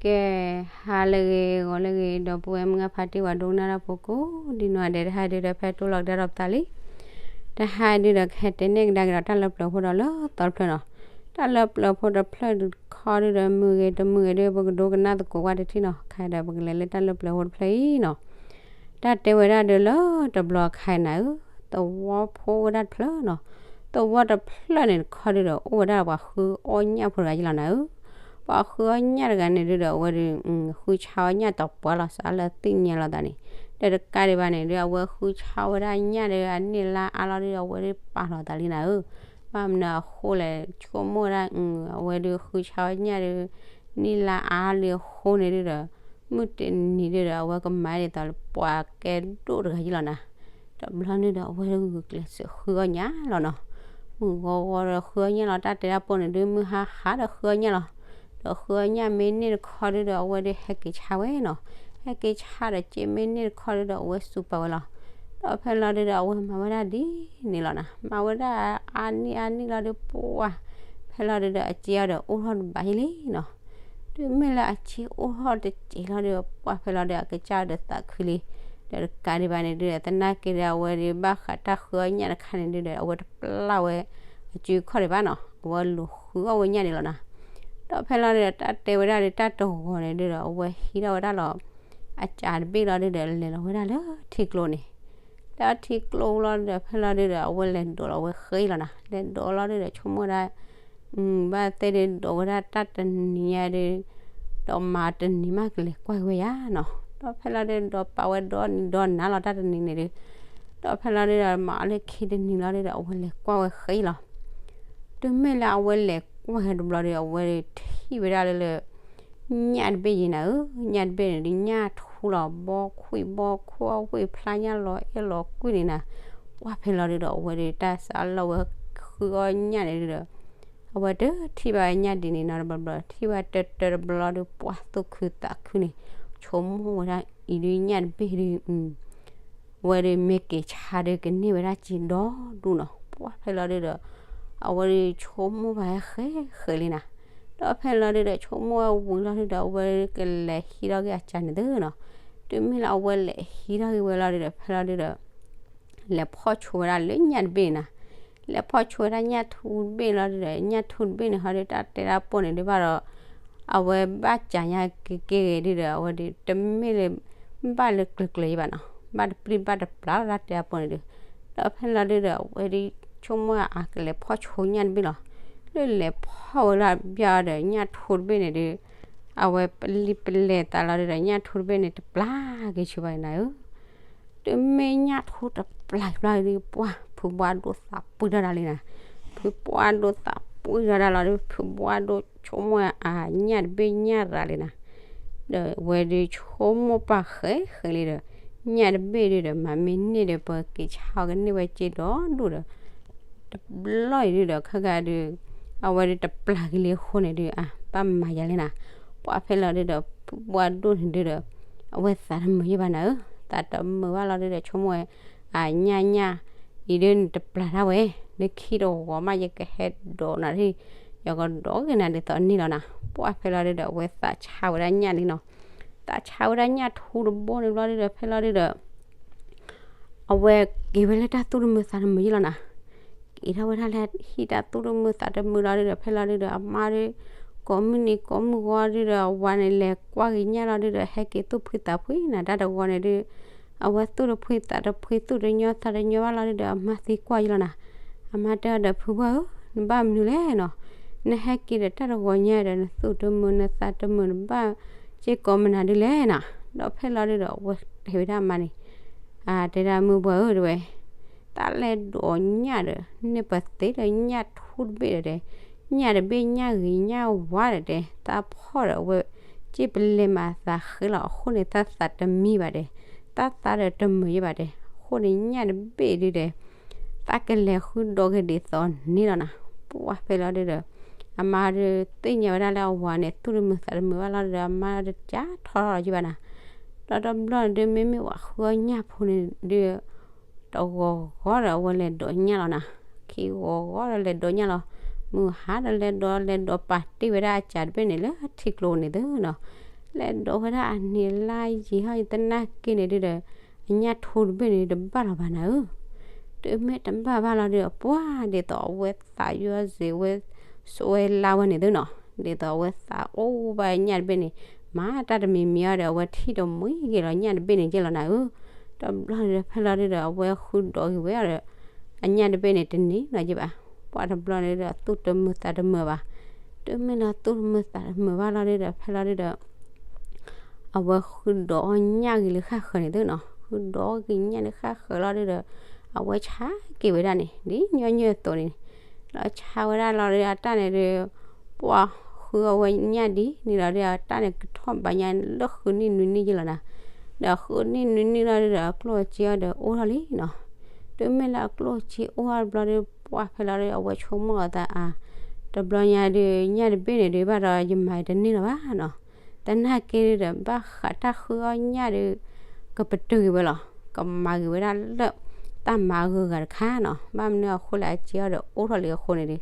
ကဲ, ဟါလၢအဂ့ၤ ဂီၤလၢအဂ့ၤ ဒီပုၢ်ဝဲၢ်မုၣ်ခွါဖါတံၢ် ပှၤဒိကနၣ်တၢ်ဖိကိးဒံနီၢ်ဒဲး, တဟါဒုဒီးဖဲတိၢ်လီၤကဒါဒီးပသးလံ. တဟါဒုဒီးကဟဲတဲန့ၢ်ကဒါက့ၤဒီး တၢ်လၢပျၢၤဖိဒီးလၢသီတဖျၢၣ်နီၤ. တၢ်လၢပျၢၤဖိတဖျၢၣ်တခီဒုဒီး မုာ်ဂ့ၤတမုာ်ဂ့ၤဒု ပကဒိကနၣ်သကိးကွၢ်တထံၣ်နီၤ. ခဲဒီးပကလဲၤလၢတၢ်လၢပျၢၤဖိတဖျၢၣ်အံၤနီၤ. တၢ်တဲဝဲဒၣ်ဒုလၢတဘျီခါအံၤနၤဧၢ, သဝီဖိအိၣ်ဝဲဒၣ်တဖျၢၣ်နီၤ. သဝီတဖျၢၣ်န့ၣ်တခီဒုဒီး အိၣ်ဝဲဒၣ်ပှၤဃုအီၣ်ညၣ်ဖိတဂၤယလီၤနၤဧၢ. ပှၤဃုအီၣ်ညၣ်တဂၤန့ၣ်ဒုဒီး အဝဲဒု ဃုဆါအီၣ်ညၣ်တပှၢ်လီၤ စးလၢသ့ၣ်ညါလီၤသးန့ၣ်, ဒီးတကးဒံးဘၣ်န့ၣ်ဒု အဝဲဃုဆါဝဲဒၣ်ညၣ်ဒီး အန့ၢ်လါအါလီၤဒုဒီး အဝဲဒုပာ်လီၤသးလံနၤဧၢ. ဘၣ်မနုၤအဃိလဲၣ် ဆိကမိၣ်ဝဲဒၣ် အဝဲဒုဃုဆါအီၣ်ညၣ်ဒီး န့ၢ်လါအါလံအဃိန့ၣ်ဒုဒီး မုၢ်တနံၤဒုဒီး အဝဲကမၤဒ်သိးပှၤကဲဒိၣ်တဂၤယလီၤနၤ. တဘျီန့ၣ်ဒီး အဝဲဒုဂုာ်ကျဲးစၢးဃုအီၣ်ညၣ်လီၤနီၤ. မုၢ်ဂီၤဂီၤဒီးဃုအီၣ်ညၣ်လီၤ, တၢ်တဲတၢ်ပိၢ်န့ၣ်ဒု မုၢ်ဟါဟါဒီးဃုအီၣ်ညၣ်လီၤ. ဒီးဃုအီၣ်ညၣ်မ့ၢ်န့ၢ်တခီဒုဒီး အဝဲဒုဟဲက့ၤဆါဝဲနီၤ. ဟဲက့ၤဆါဒီး စ့မ့ၢ်န့ၢ်တခီဒုဒီး အဝဲစူးပာ်ဝဲလီၤ. ဒီးဖဲလီၤဒုဒီး အဝဲမၤဝဲဒၣ်ဒ်န့ၣ်လီၤနၤ. မၤဝဲဒၣ်အါနံၣ်အါနံၣ်လီၤဒု ပှၢ် ဖဲလီၤဒုဒီး အစ့အီၤဒီးအိၣ်ထီၣ်တဘၣ်ယလံနီၤ. တုၤမ့ၢ်လၢအစ့အိၣ်ထီၣ်တစဲးလီၤဒု ပှၢ် ဖဲလီၤဒု အကစၢ်ဒီးသးခုလံ. ဒီးတကးဒံးဘၣ်န့ၣ်ဒုဒီး သနာ်က့ဒီး အဝဲဒုဘၣ်ဃးတၢ်ဃုအီၣ်ညၣ်တခါန့ၣ်ဒုဒီး အဝဲတပျၢ်ဝဲအစုခီၣ်ဒံးဘၣ်နီၤ. အဝဲလူၤဃုအီၣ်ဝဲညၣ်န့ၣ်လီၤနၤ. ဒီးဖဲလီၤဒုဒီး တၢ်တဲဝဲဒၣ်ဒု တၢ်တဂီၤန့ၣ်ဒုဒီး အဝဲဟံးထီၣ်ဝဲဒၣ်လီၤ အစးတဘ့ၣ်လီၤဒုဒီး လဲၤလီၤဝဲဒၣ်လၢထံကျိန့ၣ်. လၢထံကျိလီၤဒုဒီး ဖဲလီၤဒုဒီး အဝဲလဲၤဒိးလီၤဝဲဃ့လီၤနၤ. လဲၤဒိးလီၤဒုဒီး ဆိကမိၣ်ဝဲဒၣ် ဘၣ်သ့ၣ်ဒု ဒိးဝဲဒၣ်တၢ်တနံၤညါဒု ဒီးမၤတနံၤမးကလဲၤကွၢ်က့ၤဝဲယါနီၤ. ဒီးဖဲလီၤဒုဒီး ပာ်ဝဲဒီနံၤဒီနၤလီၤ တၢ်တနံၤန့ၣ်ဒု. ဒီးဖဲလီၤဒုဒီး မၤအီၤလၢခံတနံၤလီၤဒုဒီး အဝဲလဲၤကွၢ်ဝဲဃ့လီၤ. တုၤမ့ၢ်လၢအဝဲလဲၤကွၢ်ဝဲတဘျီဒီး အဝဲထံၣ်ဝဲဒၣ်လၢ ညၣ်တဘ့ၣ်ယံၤနၤဧၢ, ညၣ်တဘ့ၣ်န့ၣ်ဒု ညၣ်ထူလီၤ ဘီခွံၣ်ဘီခွီၣ် ဝ့ၢ်ဖျါညၣ်လီၤအဲၣ်လီၤကွံာ်န့ၣ်နၤ. ပှၢ် ဖဲလီၤဒုဒီး အဝဲဒု တၢ်စးလီၤဝဲဃုအီၣ်ညၣ်န့ၣ်ဒုဒီး အဝဲတထံၣ်ဘၣ်ညၣ်ဒ်န့ၣ်နီတဘျီဘျီ, ထံၣ်ဘၣ်တၢတၢတဘျီဒု ပှၢ် သူၣ်ခုသးခုန့ၣ်, ဆိကမိၣ်ဝဲဒၣ်အံၤဒု ညၣ်တဘ့ၣ်ဒု အဝဲဒု မ့ၢ်က့ၤဆါဒု ကန့ၢ်ဝဲဒၣ်စ့ဒီဒူၣ်နီၤ. ပှၢ် ဖဲလီၤဒုဒီး အဝဲဒု ဆိကမိၣ်ဘၣ်ဟဲဃဲးဃဲးလံနၤ. ဒီးဖဲလီၤဒုဒီး ဆိကမိၣ်ဝဲဝံၤလီၤဒုဒီး အဝဲကလဲၤဟံးထီၣ်က့ၤအစးန့ၣ်သုနီၤ. တုၤမ့ၢ်လၢအဝဲလဲၤဟံးထီၣ်က့ၤဝဲလီၤဒုဒီး ဖဲလီၤဒုဒီး လဲၤဖီၣ်ဆိဝဲဒၣ်လၢညၣ်တဘ့ၣ်န့ၣ်နၤ. လဲၤဖီၣ်ဆိဝဲဒၣ်ညၣ်ထူတဘ့ၣ်လီၤဒုဒီး ညၣ်ထူတဘ့ၣ်န့ၣ်ဟီဒု တၢ်တဲတၢ်ပိၢ်န့ၣ်ဒုဘၣ်ဒီး အဝဲဘၣ်စးညါက့ၤက့ၤဂ့ၤဒုဒီး အဝဲဒု တမ့ၢ်လၢ ဘၣ်လၢကျၢၤကျၢၤယံၤဘၣ်နီၤ, ဘၣ်တပျံၤဘၣ်တပျၢ်လီၤ တၢ်တဲတၢ်ပိၢ်န့ၣ်ဒု. ဒီးဖဲလီၤဒုဒီး အဝဲဒု ဆိကမိၣ်အကလဲၤဖီၣ်ဆိညၣ်တဘ့ၣ်လီၤ. လၢလဲၤဖီၣ်ဝဲဒၣ်ဘၣ်ဒီး ညၣ်ထူတဘ့ၣ်န့ၣ်ဒု အဝဲပလံၤပလဲၤသးလီၤဒုဒီး ညၣ်ထူတဘ့ၣ်န့ၣ် တပျၢ်က့ၤဆူဘၣ်နၤဧၢ. တုၤမ့ၢ်ညၣ်ထူတပျၢ်ဘျီဒု ပှၢ် ဖုဘှၢ်ဒိၣ်သးပှံၢ်ထီၣ်ဒၣ်လံနၤ. ဖုဘှၢ်ဒိၣ်သးပှံၢ်ထီၣ်ဒၣ်လီၤဒု ဖုဘှၢ်ဒိၣ်ဆိကမိၣ်အညၣ်တဘ့ၣ်ညၣ်ရၤလံနၤ. ဒီးအဝဲဒု ဆိကမိၣ်ပာ်ဃဲးဃဲးလံဒီး ညၣ်တဘ့ၣ်ဒုဒီး မၤမ့ၢ်န့ၢ်ဒီး ပက့ၤဆါအီၤကန့ၢ်ဝဲစ့ဒီဒူၣ်ဒီး တဘျီအံၤဒုဒီး ခဲကါဒု အဝဲဒု တပျၢ်က့ၤလံအဃိန့ၣ်ဒု အါ ဘၣ်မၤယၤလဲၣ်နၤ. ပှၢ် ဖဲလီၤဒုဒီး ဖုဘှၢ်ဒိၣ်န့ၣ်ဒုဒီး အဝဲသးတမုာ်ယံၤဘၣ်နၤဧၢ. သးတမုာ်ဘၣ်လီၤဒုဒီး ဆိကမိၣ်ဝဲ အညၣ်ညၣ်အံၤဒုန့ၣ် တပျၢ်ဒၣ်ဝဲ, လၢခံတဂီၤမး ယကဟဲဒိးနၤဒ် ယကဒိးက့ၤနၤဒ်သိးန့ၣ်လီၤနၤ. ပှၢ် ဖဲလီၤဒုဒီး အဝဲသးဆါဝဲဒၣ်ညၣ်န့ၣ်နီၤ. သးဆါဝဲဒၣ်ညၣ်ထူတဘိန့ၣ်ဘျီဒုဒီး ဖဲလီၤဒုဒီး အဝဲက့ၤဝဲလၢတၢ်သူၣ်တမုာ်သးတမုာ်ယံၤလီၤနၤ. က့ၤထီၣ်ဝဲဒၣ်လၢဟံၣ် တၢ်သူၣ်တမုာ်သးတမုာ်လီၤဒုဒီး ဖဲလီၤဒုဒီး အမါဒု ကိးမုၢ်နံၤကိးမုၢ်ဂီၤဒုဒီး အဝၤန့ၣ်လဲၤကွၢ်က့ၤညၣ်လီၤဒုဒီး ဟဲက့ၤသူၣ်ဖှံသးဖှံနၤ တၢ်တဂီၤန့ၣ်ဒု အဝဲသူၣ်တဖှံသးတဖှံ သူၣ်တညီသးတညီဘၣ်လီၤဒုဒီး အမါသံကွၢ်ယံၤလီၤနၤ. အမါတဲအီၤဒီး ဖုဘှၢ်ဧၢ, နဘၣ်မနုၤလဲၣ်နီၤ, နဟဲက့ၤဒီးတၢ်တဂီၤညါဒီး နသူၣ်တမုာ်နသးတမုာ် နဘၣ်စ့ၢ်ကီးမနုၤဒုလဲၣ်နီၤ. ဒီးဖဲလီၤဒုဒီး အဝဲတဲဝဲဒၣ်အမါန့ၣ် အတဲဒၣ် မုၢ်ဘှၢ်ဧၢ တဲဝဲ, တၢ်လဲၤဒိးညၣ်ဒီး န့ၢ်ပသ့လၢညၣ်ထူတဘ့ၣ်ဒီးတဲ, ညၣ်တဘ့ၣ်ညၣ်ဂ့ၤညၣ်ဝါဒီးတဲ, တၢ်ဖီၣ်ဒီးအဝဲ စ့ၢ်ပလဲၤမၤသးဃ့လီၤ အဃိန့ၣ် တၢ်သးတမံဘၣ်တဲ, တၢ်သးဒီးတမုာ်ယံၤဘၣ်တဲ, အဃိန့ၣ်ညၣ်တဘ့ၣ်ဒုတဲ တၢ်ကလဲၤဃုဒီးက့ၤဒ်သိးန့ၣ်လီၤနၤ. ပှၢ် ဖဲလီၤဒုဒီး အမါဒုသ့ၣ်ညါဝဲဒၣ်လၢအဝၤန့ၣ် သူၣ်တမုာ်သးတမုာ်ဘၣ်လီၤဒုဒီး အမါတကးထီထီၣ်လီၤယံၤဘၣ်နၤ. ဒီးတဘျီန့ၣ်ဒု မ့မ့ၢ်ဝဲဃုအီၣ်ညၣ်ဖိန့ၣ်ဒု တဂီၤဂီၤဒီးအဝဲလဲၤဒိးညၣ်လီၤနၤ. ခံဂီၤဂီၤဒီးလဲၤဒိးညၣ်လီၤ. မုၢ်ဟါဒီးလဲၤဒိး လဲၤဒိးပာ်တ့ၢ်ဝဲဒၣ်အစးတဘ့ၣ်န့ၣ်လၢထံကျိန့ၣ်သုနီၤ. လဲၤဒိးဝဲဒၣ်အနံၤလါယံာ်ဟီၣ်ယံာ်သနာ်က့န့ၣ်ဒုဒီး အညၣ်ထူတဘ့ၣ်န့ၣ် တဘၣ်လီၤဘၣ်နၤဧၢ. တုၤမ့ၢ်တဘၣ်ဘၣ်လီၤဒီး ပှၢ်ဒ်သိးအဝဲသးယီၢ်စ့ဝဲ စွဲလါဝဲန့ၣ်သုနီၤ, ဒ်သိးအဝဲသးအိၣ်ဘၣ်ညၣ်တဘ့ၣ်န့ၣ် မၤတၢ်တမံၤမံၤအီၤဒီး အဝဲထံၣ်တမှံက့ၤလီၤညၣ်တဘ့ၣ်န့ၣ်က့လီၤနၤဧၢ. တဘျီန့ၣ်ဒီး ဖဲလီၤဒုဒီး အဝဲဃုဒိးက့ၤဝဲအီၤဒီး အညၣ်တဘ့ၣ်န့ၣ်တန့ၢ်လီၤက့ဘၣ်. ပှၢ်တဘျီန့ၣ်ဒီး သူၣ်တမုာ်သးတမုာ်ဘၣ်. တုၤမ့ၢ်လၢသူၣ်တမုာ်သးတမုာ်ဘၣ်လီၤဒုဒီး ဖဲလီၤဒုဒီး အဝဲဃုဒိးအီၣ်ညၣ်ဂ့ၤလၢဃၣ်ဃၢၤန့ၣ်သုနီၤ, ဃုဒိးအီၣ်က့ၤညၣ်လၢဃၣ်ဃၢၤလီၤဒုဒီး အဝဲဆါက့ၤဝဲဒၣ်န့ၣ် ဒ်ညီနုၢ်အသိးန့ၣ်, လီၤဆါဝဲဒၣ်လီၤဒုဒီး အတၢ်န့ၣ်ဒု ပှၢ်ဃုအီၣ်ဝဲညၣ်ဒ်န့ၣ်လီၤဒုဒီး အတၢ်န့ၣ်ကထီၣ်ဘးညါလၢဃုနံၣ်နွံနံၣ်က့လီၤနၤ. ဒီးဃုနံၣ်နွံနံၣ်လီၤဒုဒီး အကျိၣ်အစ့အီၤဒီးအိၣ်ထီၣ်လံနီၤ. တုၤမ့ၢ်လၢအကျိၣ်အစ့အိၣ်ထီၣ်တဘျီဒု ပှၢ်ဖဲလီၤဒု အဝဲဆိကမိၣ်အသးအါ, တဘျီညါဒု ညၣ်တဘ့ၣ်န့ၣ်ဒု ဘၣ်ဒီးယမၤတန့ၢ်လီၤဘၣ်နီၤ. သနာ်က့ဒုဒီး ဘၣ်ဃးတၢ်ဃုအီၣ်ညၣ်ဒု ကပတုာ်က့ၤဝဲလီၤ, ကမၤက့ၤဝဲဒၣ်လၢ တၢ်မၤအဂုၤအဂၤတခါနီၤ. ဘၣ်မနုၤအဃိလဲၣ် အစ့အီၤဒီးအိၣ်ထီၣ်လံအဃိန့ၣ်ဒု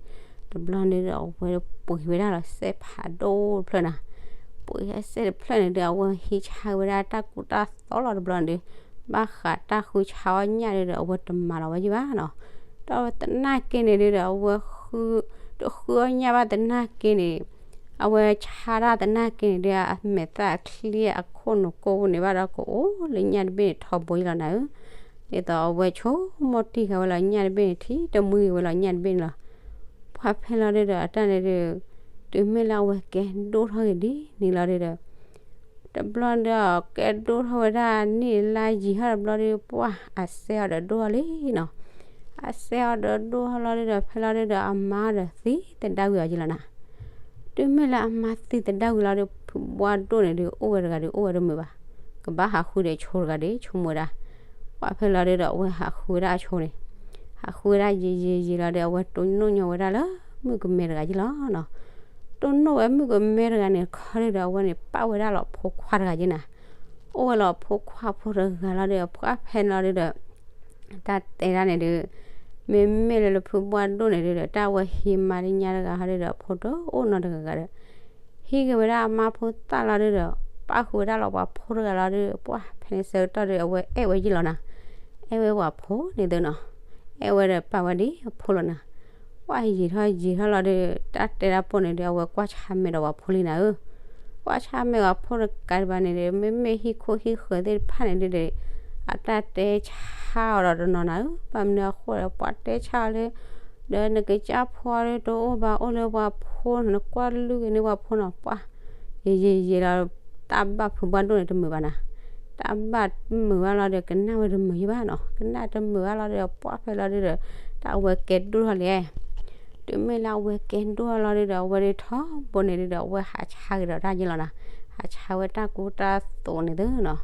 တဘျီန့ၣ်ဒီး အဝဲပှ့ၤဝဲဒၣ်လီၤစဲးဖးဒိၣ်တဖျၢၣ်နၤ. ပှ့ၤစဲးတဖျၢၣ်န့ၣ်ဒု အဝဲဟံးဆါဝဲဒၣ်တၢ်ကူတၢ်သိးလီၤတဘျီန့ၣ်ဒု ဘၣ်ဃးတၢ်ဃုဆါအီၣ်ညၣ်ဒုဒီး အဝဲတမၤလီၤဝဲယံၤဘၣ်နီၤ. ဒီးသနာ်က့န့ၣ်ဒုဒီး အဝဲဃု တဃုအီၣ်ညၣ်ဘၣ်သနာ်က့န့ၣ် အဝဲဆါတၢ်သနာ်က့န့ၣ်ဒု အမဲာ်သၣ်အချံအခိၣ်နူာ်ကိၢ်န့ၣ်ဘၣ်ဒီး ကအိၣ်လၢညၣ်တဘ့ၣ်န့ၣ်ထီဘိယံၤလီၤနၤဧၢ. ဒ်သိးအဝဲဆိကမိၣ်တံၢ်ဃာ်ဝဲလီၤညၣ်တဘ့ၣ်န့ၣ် ထံတမှံဝဲလီၤညၣ်တဘ့ၣ်န့ၣ်လီၤ. ပှၢ်ဖဲလီၤဒုဒီး အတၢ်န့ၣ်ဒု တုၤမ့ၢ်လၢအဝဲကဲဒိၣ်ထီၣ်က့ၤဒ်န့ၣ်လီၤဒုဒီး တဘျီဒီး ကဲဒိၣ်ထီၣ်ဝဲဒၣ်နံၣ်လါယံာ်ဟီၣ်တဘျီဒီး ပှၢ်အစဲးအီၤဒီးဒိၣ်ထီၣ်လံနီၤ. အစဲးအီၤဒီးဒိၣ်ထီၣ်လီၤဒုဒီး ဖဲလီၤဒုဒီး အမါဒီးသံသဒၣ်ဝံၤအီၤယံၤလီၤနၤ. တုၤမ့ၢ်လၢအမါသံသဒၣ်ဝံၤလီၤဒု ဖုဘှၣ်ဒိၣ်န့ၣ်ဒု အိၣ်ဝဲတဂၤဒီး အိၣ်ဝဲတမုာ်ဘၣ်. ကဘၣ်ဟးဃုဒီးအဆိတဂၤဒီး ဆိကမိၣ်ဝဲဒၣ်. ပှၢ်ဖဲလီၤဒုဒီး အဝဲဟးဃုဝဲဒၣ်အဆိန့ၣ် ဟးဃုဝဲဒၣ်ယံာ်ယံာ်ယံာ်လီၤဒီး အဝဲတိၢ်နီၣ်ညီဝဲဒၣ်လၢ မုၣ်ကမဲတဂၤယံၤလီၤနီၤ. တိၢ်နီၣ်ဝဲမုၣ်ကမဲတဂၤန့ၣ် ခီဒုဒီး အဝဲန့ၣ် ပာ်ဝဲဒၣ်လီၤဖိခွါတဂၤယံၤနၤ. အိၣ်ဝဲလီၤဖိခွါဖိတဂၤလီၤဒီး ပှၢ်ဖဲလီၤဒုဒီး တၢ်တဲဒၣ်န့ၣ်ဒု မ့မ့ၢ်လၢလၢဖုဘှၣ်ဒိၣ်န့ၣ်ဒုဒီး တၢ်ဝဲဟံးမါလၢညါတဂၤဟီဒုဒီး ဖိတအိၣ်နီတဂၤဒီး ဟံးက့ၤဝဲဒၣ်အမါဖိသၣ်လီၤဒုဒီး ပာ်ဃုာ်ဝဲဒၣ်လီၤပှၤဖိတဂၤလီၤဒု ပှၢ်ဖဲန့ၣ်ဆၢကတီၢ်ဒု အဝဲအဲၣ်ဝဲယံၤလီၤနၤ. အဲၣ်ဝဲပှၤဖိန့ၣ်သုနီၤ. အဲၣ်ဝဲဒီးပာ်ဝဲဒ်အဖိလီၤနၤ. ပှၢ်ယံာ်ထီၣ်ယံာ်ထီၣ်လီၤဒု တၢ်တဲဒၣ်ပိၢ်န့ၣ်ဒု အဝဲကွၢ်ဆါမဲာ်ဒီးပှၤဖိလံနၤဧၢ. ကွၢ်ဆါမဲာ်ပှၤဖိတကးဒံးဘၣ်န့ၣ်ဒု မ့မ့ၢ်ဟံၣ်ခိၣ်ဟံၣ်ဃၢၤသ့ၣ်တဖၣ်န့ၣ်ဒုဒီး အတၢ်တဲဆါအီၤဒီးတနီၤနၤဧၢ. ဘၣ်မနုၤအဃိဒီး ပှၤတဲဆါအီၤလၢ ဒီးနကစၢ်ဖိဒီးတအိၣ်ဘၣ် အိၣ်လၢပှၤဖိနီၤ နကွၢ်လုၢ်က့ၤန့ၢ်ပှၤဖိနီၤ ပှၢ် ယံာ်ယံာ်ယံာ်လီၤ တၢ်ဘၣ်ဖုဘှၣ်ဒိၣ်န့ၣ်တမုာ်ဘၣ်နၤ. တၢ်ဘၣ်မုာ်ဘၣ်လီၤဒီး ကနၣ်ဝဲတမုာ်ယံၤဘၣ်နီၤ. ကနၣ်တမုာ်ဘၣ်လီၤဒီး ပှၢ်ဖဲလီၤဒုဒီး တၢ်အဝဲကဲဒိၣ်ထီၣ်လံ. တုၤမ့ၢ်လၢအဝဲကဲဒိၣ်ထီၣ်လီၤဒုဒီး အဝဲဒုးထီဘိန့ၣ်ဒုဒီး အဝဲဟးဆါက့ၤဒီးတၢ်ယံၤလီၤနၤ. ဟးဆါဝဲတၢ်ကူတၢ်သိးန့ၣ်သုနီၤ.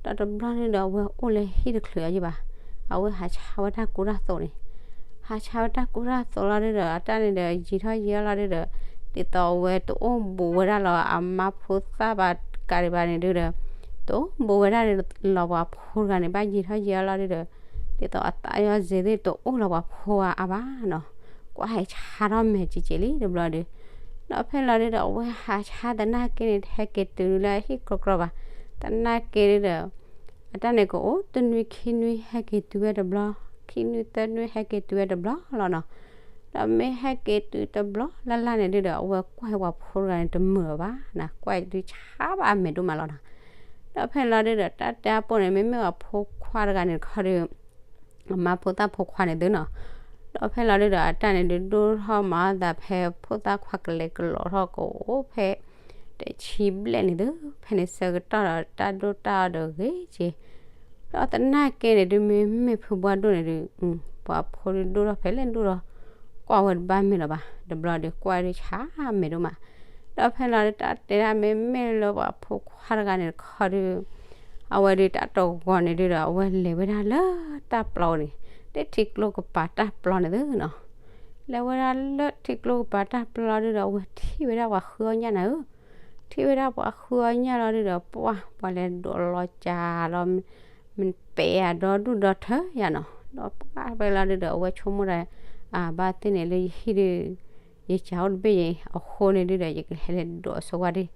ဒီးတဘျီန့ၣ်ဒီး အဝဲအိၣ်လၢဟံၣ်တချုးအယံၤဘၣ်. အဝဲဟးဆါဝဲတၢ်ကူတၢ်သိးန့ၣ် ဟးဆါဝဲတၢ်ကူတၢ်သိးလီၤဒုဒီး အတၢ်န့ၣ်ဒီး ယံာ်ထီၣ်ယံာ်ထီၣ်လီၤဒုဒီး ဒ်သိးအဝဲတအိၣ်ဘူးဝဲဒၣ်လီၤ အမါဖိသၣ်ဘၣ်ကးဒံးဘၣ်န့ၣ်ဒုဒီး တအိၣ်ဘူးဝဲဒၣ်လီၤပှၤဖိတဂၤန့ၣ် ဘၣ်ယံာ်ထီၣ်ယံာ်ထီၣ်လီၤဒုဒီး ဒ်သိးအသးယီၤစ့သ့ၣ်တအိၣ်လီၤပှၤဖိအါအါဘၣ်နီၤ. ကွၢ်ဟဲဆါထီၣ်မဲာ်ကဲကဲလံတဘျီဒု ဒီးဖဲလီၤဒုဒီး အဝဲဟးဆါသနာ်က့န့ၣ် တဟဲက့ၤတုၤလၢဟံၣ်ကြီကြီဘၣ်. သနာ်က့ဒုဒီး အတၢ်န့ၣ်ကအိၣ်တနွံခံနွံဟဲက့ၤတုၤဝဲတဘျီ, ခံနွံသၢနွံဟဲက့ၤတုၤဝဲတဘျီလီၤနီၤ. ဒီးမ့ၢ်ဟဲက့ၤတုၤတဘျီလၢ်လၢ်န့ၣ်ဒုဒီး အဝဲကွၢ်ဟဲပှၤဖိတဂၤန့ၣ်တမုာ်လၢၤဘၣ်နၤ, ကွၢ်ဒုဆါဘၣ်အမဲာ်ဒိၣ်မးလီၤနီၤ. ဒီးဖဲလီၤဒုဒီး တၢ်တဲအပိၢ်န့ၣ် မ့မ့ၢ်ပှၤဖိခွါတဂၤန့ၣ်တခီဒု အမါဖိသၣ်ဖိခွါန့ၣ်သုနီၤ. ဒီးဖဲလီၤဒုဒီး အတၢ်န့ၣ်ဒုဒိၣ်ထီၣ်မၤအသးဖဲဖိသၣ်ခွါကလဲၤကလီၤထီၣ်ကအိၣ်ဖဲ တဆံဘျဲၣ်န့ၣ်သု, ဖဲန့ၣ်ဆၢကတီၢ်ဒီးတၢ်ဒိၣ်တၢ်အီၤဒီးဂ့ၤက့ၤ ဒီးသနာ်က့န့ၣ်ဒု မ့မ့ၢ်ဖုဘှၣ်ဒိၣ်န့ၣ်ဒု ပှၤဖိဒုဒိၣ်ထီၣ်ဖဲလဲၣ်ဒိၣ်ထီၣ် ကွၢ်ဝဲတဘၣ်မဲာ်လီၤဘၣ်, တဘျီဒုကွၢ်ဒုဆါမဲာ်ဒိၣ်မး. ဒီးဖဲလီၤဒုတၢ်တဲဒၣ်မ့မ့ၢ်လၢပှၤဖိခွါတဂၤန့ၣ်တခီဒု အဝဲဒုတၢ်တဂီၤန့ၣ်ဒုဒီး အဝဲလဲၤဝဲဒၣ်လၢတၢ်ပျီန့ၣ်, လၢထံကျိကပၤတၢ်ပျီန့ၣ်သုနီၤ. လဲၤဝဲဒၣ်လၢထံကျိကပၤတၢ်ပျီလီၤဒုဒီး အဝဲထံၣ်ဝဲဒၣ်ပှၤဃုအီၣ်ညၣ်နၤဧၢ. ထံၣ်ဝဲဒၣ်ပှၤဃုအီၣ်ညၣ်လီၤဒုဒီး ပှၢ်ပှၤလဲၤဒိးလီၤကၢ်လီၤ မ့ၢ်ပဲာ်အဒီဒူၣ်ဒီထၢယၤနီၤ. ဒီးပှၢ်ဖဲလီၤဒုဒီး အဝဲဆိကမိၣ်ဒၣ် အဘၣ်သ့ၣ်န့ၣ်လၢယဟံၣ်ဒု ယကၢအိၣ်တဘ့ၣ်ယံၤအဃိန့ၣ်ဒုဒီး ယကဟဲလဲၤဒိးအဆိဝဲဒၣ်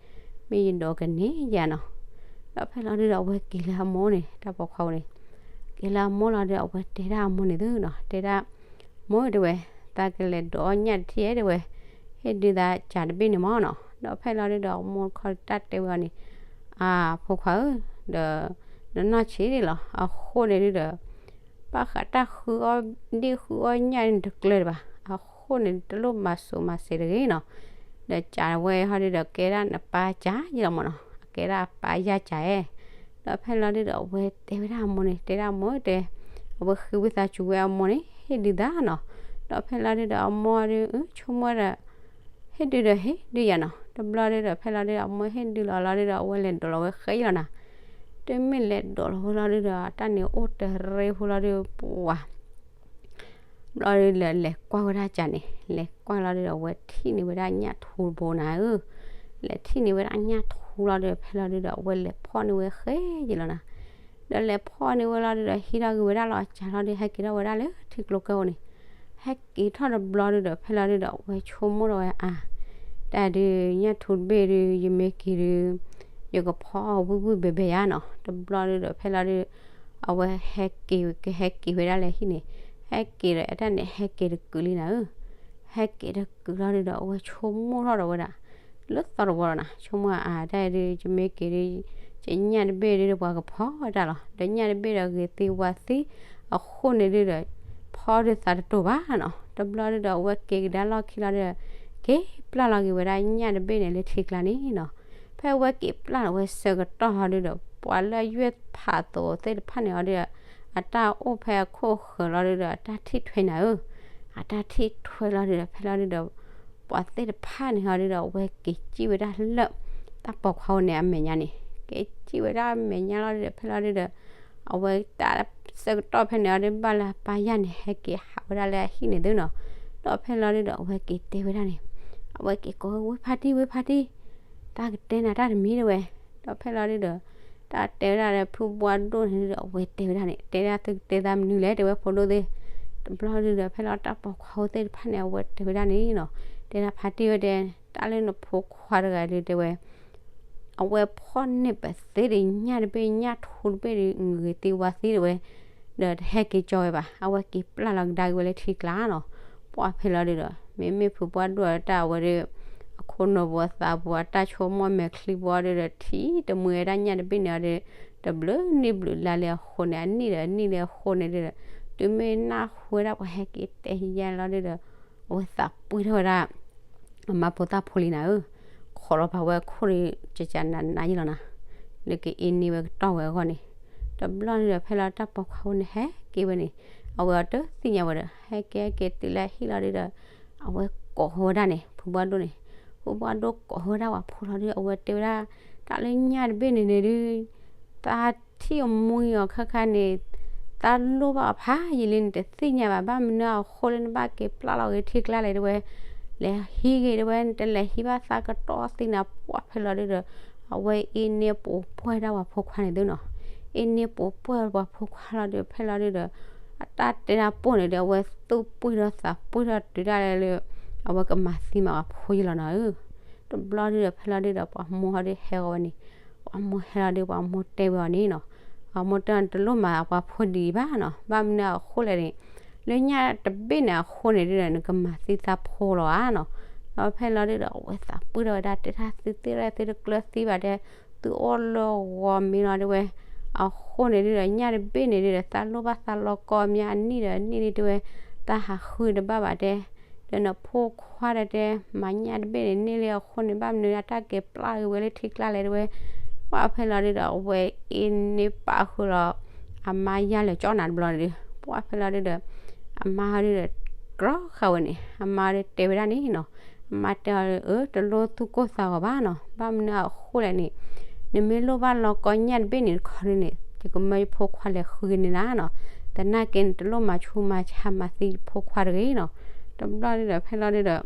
မ့ၢ်ယဒိးကန့ၢ်ယၤနီၤ. ဒီးဖဲလီၤဒုဒီးအဝဲက့ၤလၢအမိၢ်န့ၣ် တၢ်ပိာ်ခွါဝဲန့ၣ် က့ၤလၢအမိၢ်လီၤဒီး အဝဲတဲဒၣ်အမိၢ်န့ၣ်သုနီၤ, တဲဒၣ်, မိၢ်ဧၢ တဲဝဲ, သးကလဲၤဒိးအီၣ်ညၣ်တထံၣ်ဧါ တဲဝဲ, ဟ့ၣ်ဒုးသးစးတဘ့ၣ်န့ၣ်မၢ်နီၤ. ဒီးဖဲလီၤဒုဒီးအမိၢ်ခီတၢ်တဲဝဲအီၤန့ၣ်, အဖိခွါဧၢ, ဒီးနနီၢ်ဆံးဒံးလီၤ, အဃိန့ၣ်ဒုဒီး ဘၣ်ဃးတၢ်ဃုအီၣ်ဒ့ၣ်ဃုအီၣ်ညၣ်န့ၣ်တကျၢၤဒံးဘၣ်, အဃိန့ၣ်တလိၣ်မၤစိၤမၤစဲးတဂ့ၤနီၤ. ဒီးစးဝဲဟီဒုဒီးကဲဒၣ်နပၢ်စးယံလီၤမၢ်နီၤ, အကဲဒၣ်အပၢ်ယါစးဧါ. ဒီးဖဲလီၤဒုဒီးအဝဲတဲဝဲဒၣ်အမိၢ်န့ၣ်, တဲဒၣ်မိၢ်ဧၢ တဲ, အဝဲဃ့ဝံသးစူၤဝဲအမိၢ်န့ၣ် ဟ့ၣ်ဒုးသးနီၤ. ဒီးဖဲလီၤဒုဒီးအမိၢ်ဒု ဆိကမိၣ်ဒီး ဟ့ၣ်ဒုးဒီးဟ့ၣ်ဒုးယၤနီၤ. တဘျီဒုဒီးဖဲလီၤဒုဒီးအမိၢ်ဟ့ၣ်ဒုးလီၤလီၤဒုဒီး အဝဲလဲၤဒိးလီၤဝဲဃဲလီၤနီၤ. တမ့ၢ်လဲၤဒိးလီၤဝဲလီၤဒုဒီး တၢ်န့ၣ်အိၣ်တရ့ဖိလီၤဒု ပှၤ ဘျီဒုဒီးလဲၤကွၢ်ဝဲဒၣ်စးန့ၣ်, လဲၤကွၢ်လီၤဒုဒီး အဝဲထံၣ်န့ၢ်ဝဲဒၣ်ညၣ်ထူတဘိနၤဧၢ. လဲၤထံၣ်န့ၢ်ဝဲဒၣ်ညၣ်ထူလီၤဒုဒီး ဖဲလီၤဒုဒီး အဝဲလဲၤဖီၣ်န့ၢ်ဝဲဃဲယံလီၤနီၤ. ဒီးလဲၤဖီၣ်န့ၢ်ဝဲလီၤဒုဒီး ဟံးထီၣ်က့ၤဝဲဒၣ်လီၤစးလီၤဒု ဟဲက့ၤထီၣ်ဝဲဒၣ်လၢထံကျိကၢၢ်အအိၣ်န့ၣ်, ဟဲက့ၤထီၣ်တဘျီဒုဒီး ဖဲလီၤဒုဒီး အဝဲဆိကမိၣ်ထီၣ်ဝဲအါ တၢ်ဒုးညၣ်ထူတဘ့ၣ်ဒု ယမ့ၢ်က့ၤဒု ယကဖီအီၤဝံၣ်ဝံၣ်ဘဲဘဲယါနီၤ. တဘျီဒုဒီး ဖဲလီၤဒု အဝဲဟဲက့ၤ ကဟဲက့ၤဝဲဒၣ်လၢဟံၣ်န့ၣ်, ဟဲက့ၤဒီးအတၢ်န့ၣ် ဟဲက့ၤတကုာ်လံနၤဧၢ. ဟဲက့ၤတကုာ်လီၤဒုဒီး အဝဲဆိကမိၣ်ထီၣ်ဒီးဝဲဒၣ် လၢသီတဝီလီၤနီၤ, ဆိကမိၣ်အါ တၢ်ဒုး ယမ့ၢ်က့ၤဒု ယညၣ်တဘ့ၣ်ဒုဒီး ပှၤကဖီတၢ်လီၤ. ဒီးညၣ်တဘ့ၣ်ဒီးဂ့ၤသံဝါသံ အဃိန့ၣ်ဒုဒီး ဖီဒုးသးတတိၤဘၣ်နီၤ. တဘျီဒုဒီး အဝဲက့ၤကဒါလီၢ်ခံလီၤဒုဒီး က့ၤပျၢ်လီၤက့ၤဝဲဒၣ်ညၣ်တဘ့ၣ်န့ၣ်လၢထံကျါန့ၣ်နီၤ. ဖဲအဝဲက့ၤပျၢ်လီၤဝဲဆၢကတီၢ်ဟီဒုဒီး ပှၤလၢအယွဲၢ်ဖးသိးသ့ၣ်တဖၣ်န့ၣ်ဟီဒုဒီး အတၢ်အိၣ်ဖဲအခိၣ်ဃၢၤလီၤဒုဒီး အတၢ်ထံၣ်ထွဲနၤဧၢ. အတၢ်ထံၣ်ထွဲလီၤဒုဒီး ဖဲလီၤဒုဒီး ပှၤသ့ၣ်တဖၣ်န့ၣ်ဟီဒုဒီး အဝဲက့ၤစံၣ်ဝဲဒၣ်လၢ တၢ်ပိာ်ခွါအိၣ်န့ၣ်အမဲာ်ညါန့ၣ် က့ၤစံၣ်ဝဲဒၣ်အမဲာ်ညါလီၤဒုဒီး ဖဲလီၤဒုဒီး အဝဲတၢ်ဆၢကတီၢ်ဖဲန့ၣ်ဟီဒု ဘၣ်လၢအပၢ်ယါန့ၣ် ဟဲက့ၤဟးဝဲဒၣ်လၢအဟံၣ်န့ၣ်သုနီၤ. ဒီးဖဲလီၤဒုဒီး အဝဲက့ၤတဲဝဲဒၣ်န့ၣ်, အဝဲက့ၤကိးဝဲ ဝ့ၢ်ဖါတံၢ် ဝ့ၢ်ဖါတံၢ်, တၢ်ကတဲနၤတၢ်တမံၤတဲဝဲ. ဒီးဖဲလီၤဒုဒီး တၢ်တဲဝဲဒၣ်လၢဖုဘှါဒိၣ်န့ၣ်ဒုဒီး အဝဲတဲဝဲဒၣ်န့ၣ် တဲဒၣ်သုကတဲသးမနုၤလဲၣ် တဲဝဲဖိဒိၣ်သ့ၣ်. တဘျီဒုဒီး ဖဲလီၤတၢ်ပိာ်ခွါအိၣ်သ့ၣ်တဖၣ်န့ၣ် အဝဲတဲဝဲဒၣ်န့ၣ်နီၤ, တဲဒၣ်ဖါတံၢ်ဝဲတဲ တၢ်လၢနဖိခွါတဂၤဒုတဲဝဲ အဝဲဖီၣ်န့ၢ်ပသ့ဒီးညၣ်တဘ့ၣ်ညၣ်ထူတဘ့ၣ်ဒီး ဂ့ၤသံဝါသံတဲဝဲ, ဒီးတဟဲက့ၤကၠီဝဲဘၣ် အဝဲက့ၤပျၢ်လီၤကဒါက့ၤဝဲလၢထံကျါနီၤ. ပှၢ်ဖဲလီၤဒုဒီး မ့မ့ၢ်ဖုဘှါဒိၣ်အတၢ်အဝဲဒီး အခိၣ်နူာ်ပူၤအသးပူၤအတၢ်ဆိကမိၣ်မဲာ်ချံပူၤအီၤဒုဒီး ထံၣ်တမှံဝဲဒၣ်ညၣ်တဘ့ၣ်န့ၣ်အီၤဒီး တဘျုးနံၣ်ဘျုးလါလံအဃိန့ၣ် အနံၣ်ဒီးအနံၣ်လံအဃိန့ၣ်ဒုဒီး တုၤမ့ၢ်နၢ်ဟူဝဲဒၣ်ပှၤဟဲက့ၤတဲယါလီၤဒုဒီး အဝဲသးပှံၢ်ထီၣ်ဝဲဒၣ် အမါဖိသၣ်ဖိလံနၤဧၢ, ခိးလီၤပာ်ဝဲခိၣ်ဒီး ကကနးနးယံလီၤနၤ, လၢကအ့န့ၢ်ဝဲကတီၢ်ဝဲအဂီၢ်န့ၣ်, တဘျီဒုဒီး ဖဲလီၤတၢ်ပိာ်ခွါဖိန့ၣ် ဟဲက့ၤဝဲန့ၣ်, အဝဲအီၤတသ့ၣ်ညါဝဲဒီး ဟဲက့ၤဟဲက့ၤတုၤလၢအဟံၣ်လီၤဒုဒီး အဝဲကိးဝဲဒၣ်န့ၣ် ဖုဘှါဒိၣ်န့ၣ်, ဖုဘှါဒိၣ်ကိးဝဲဒၣ်ပှၤဖိလီၤဒု အဝဲတဲဝဲဒၣ် တၢ်လၢညၣ်တဘ့ၣ်န့ၣ်န့ၣ်ဒု သးထံၣ်အမူအံၤအီၤခါခါန့ၣ်, သးလိၣ်ဘၣ်အီၤဖးယံာ်လံ နတသ့ၣ်ညါဘၣ် ဘၣ်မနုၤအဃိလၢနဘၣ်က့ၤပျၢ်လီၤဂ့ၤထံကျါလဲၣ်တဲဝဲ, လဲၤဟံးဂ့ၤတဲဝဲ နတလဲၤဟံးဘၣ်သးကတီၢ်သံနၤ ပှၢ်ဖဲလီၤဒုဒီး, အဝဲအ့န့ၢ်ပိာ်ပှဲၢ်ဒၣ်ပှၤဖိခွါန့ၣ်သုနီၤ, အ့န့ၢ်ပိာ်ပှဲၢ်ပှၤဖိခွါလီၤဒု ဖဲလီၤဒုဒီး အတၢ်တဲတၢ်ပိၢ်န့ၣ်ဒီး အဝဲသူၣ်ပှံၢ်ထီၣ်သးပှံၢ်ထီၣ်တုၤဒၣ်လဲာ်လၢ အဝဲကမၤသံမးပှၤဖိယံလီၤနၤဧၢ, တဘျီဒုဒီး ဖဲလီၤဒုဒီး ပှၤမိၢ်ဟီဒုဟဲဂီၤဝဲန့ၣ်, ပှၤမိၢ်ဟဲလီၤဒု ပှၤမိၢ်တဲဝဲအီၤန့ၣ်နီၤ, ပှၤမိၢ်တဲအီၤန့ၣ် တလိၣ်မၤပှၤဖိဒ်အံၤဘၣ်နီၤ, ဘၣ်မနုၤအဃိလဲၣ်န့ၣ်, လၢညၣ်တဘ့ၣ်န့ၣ်အဃိန့ၣ်ဒုဒီး နကမၤသံသးဖိလီၤဧါနီၤ, ဒီးဖဲလီၤဒုဒီး အဝဲသးပှံၢ်ထီၣ်ဝဲဒၣ် တဲဒၣ်သုသ့ၣ်ရဲၣ်သုတကျၢၤသံဘၣ်တဲ, သုအိၣ်လၢဂီၤမ့ၢ်လီၤတဲဝဲ, အဃိန့ၣ်ဒုဒီး ညၣ်တဘ့ၣ်န့ၣ်ဒုဒီး သးလိၣ်ဘၣ်သးလီၤကီမး အနံၣ်ဒီးအနံၣ်လံတဲဝဲ, တၢ်ဟးဃုတဘၣ်ဘၣ်တဲ ဒီးနဖိခွါဒီးတဲ မၤညၣ်တဘ့ၣ်န့ၣ်န့ၢ်လံအဃိန့ၣ် ဘၣ်မနုၤအတၢ်က့ၤပျၢ်ဂ့ၤဝဲလၢထံကျါလဲၣ်တဲဝဲ, ပှၢ်ဖဲလီၤဒုဒီး အဝဲအ့န့ၢ်ပာ်ဃုာ်လီၤ အမါယါလဲၤကၠီနၤတဘျီန့ၣ်ဒု, ပှၢ်ဖဲလီၤဒုဒီး အမါဟီဒုဒီး ကြီဃာ်ဝဲန့ၣ် အမါဟီဒုတဲဝဲဒၣ်န့ၣ်နီၤ, အမါတဲအီၤ အၢ တလိၣ်သူၣ်ကိၢ်သးဂီၤဘၣ်နီၤ, ဘၣ်မနုၤအဃိလဲၣ်န့ၣ်, နမ့ၢ်လိၣ်ဘၣ်လီၤကီညၣ်တဘ့ၣ်န့ၣ်တခီဒုန့ၣ် ယကမၢယဖိခွါလဲၤဃုက့ၤန့ၢ်နၤနီၤ, သနာ်က့န့ၣ် တလိၣ်မၤဆူးမၤဆါမၤသံယဖိခွါတဂ့ၤနီၤ, တဘျီဒုဒီး ဖဲလီၤဒုဒီး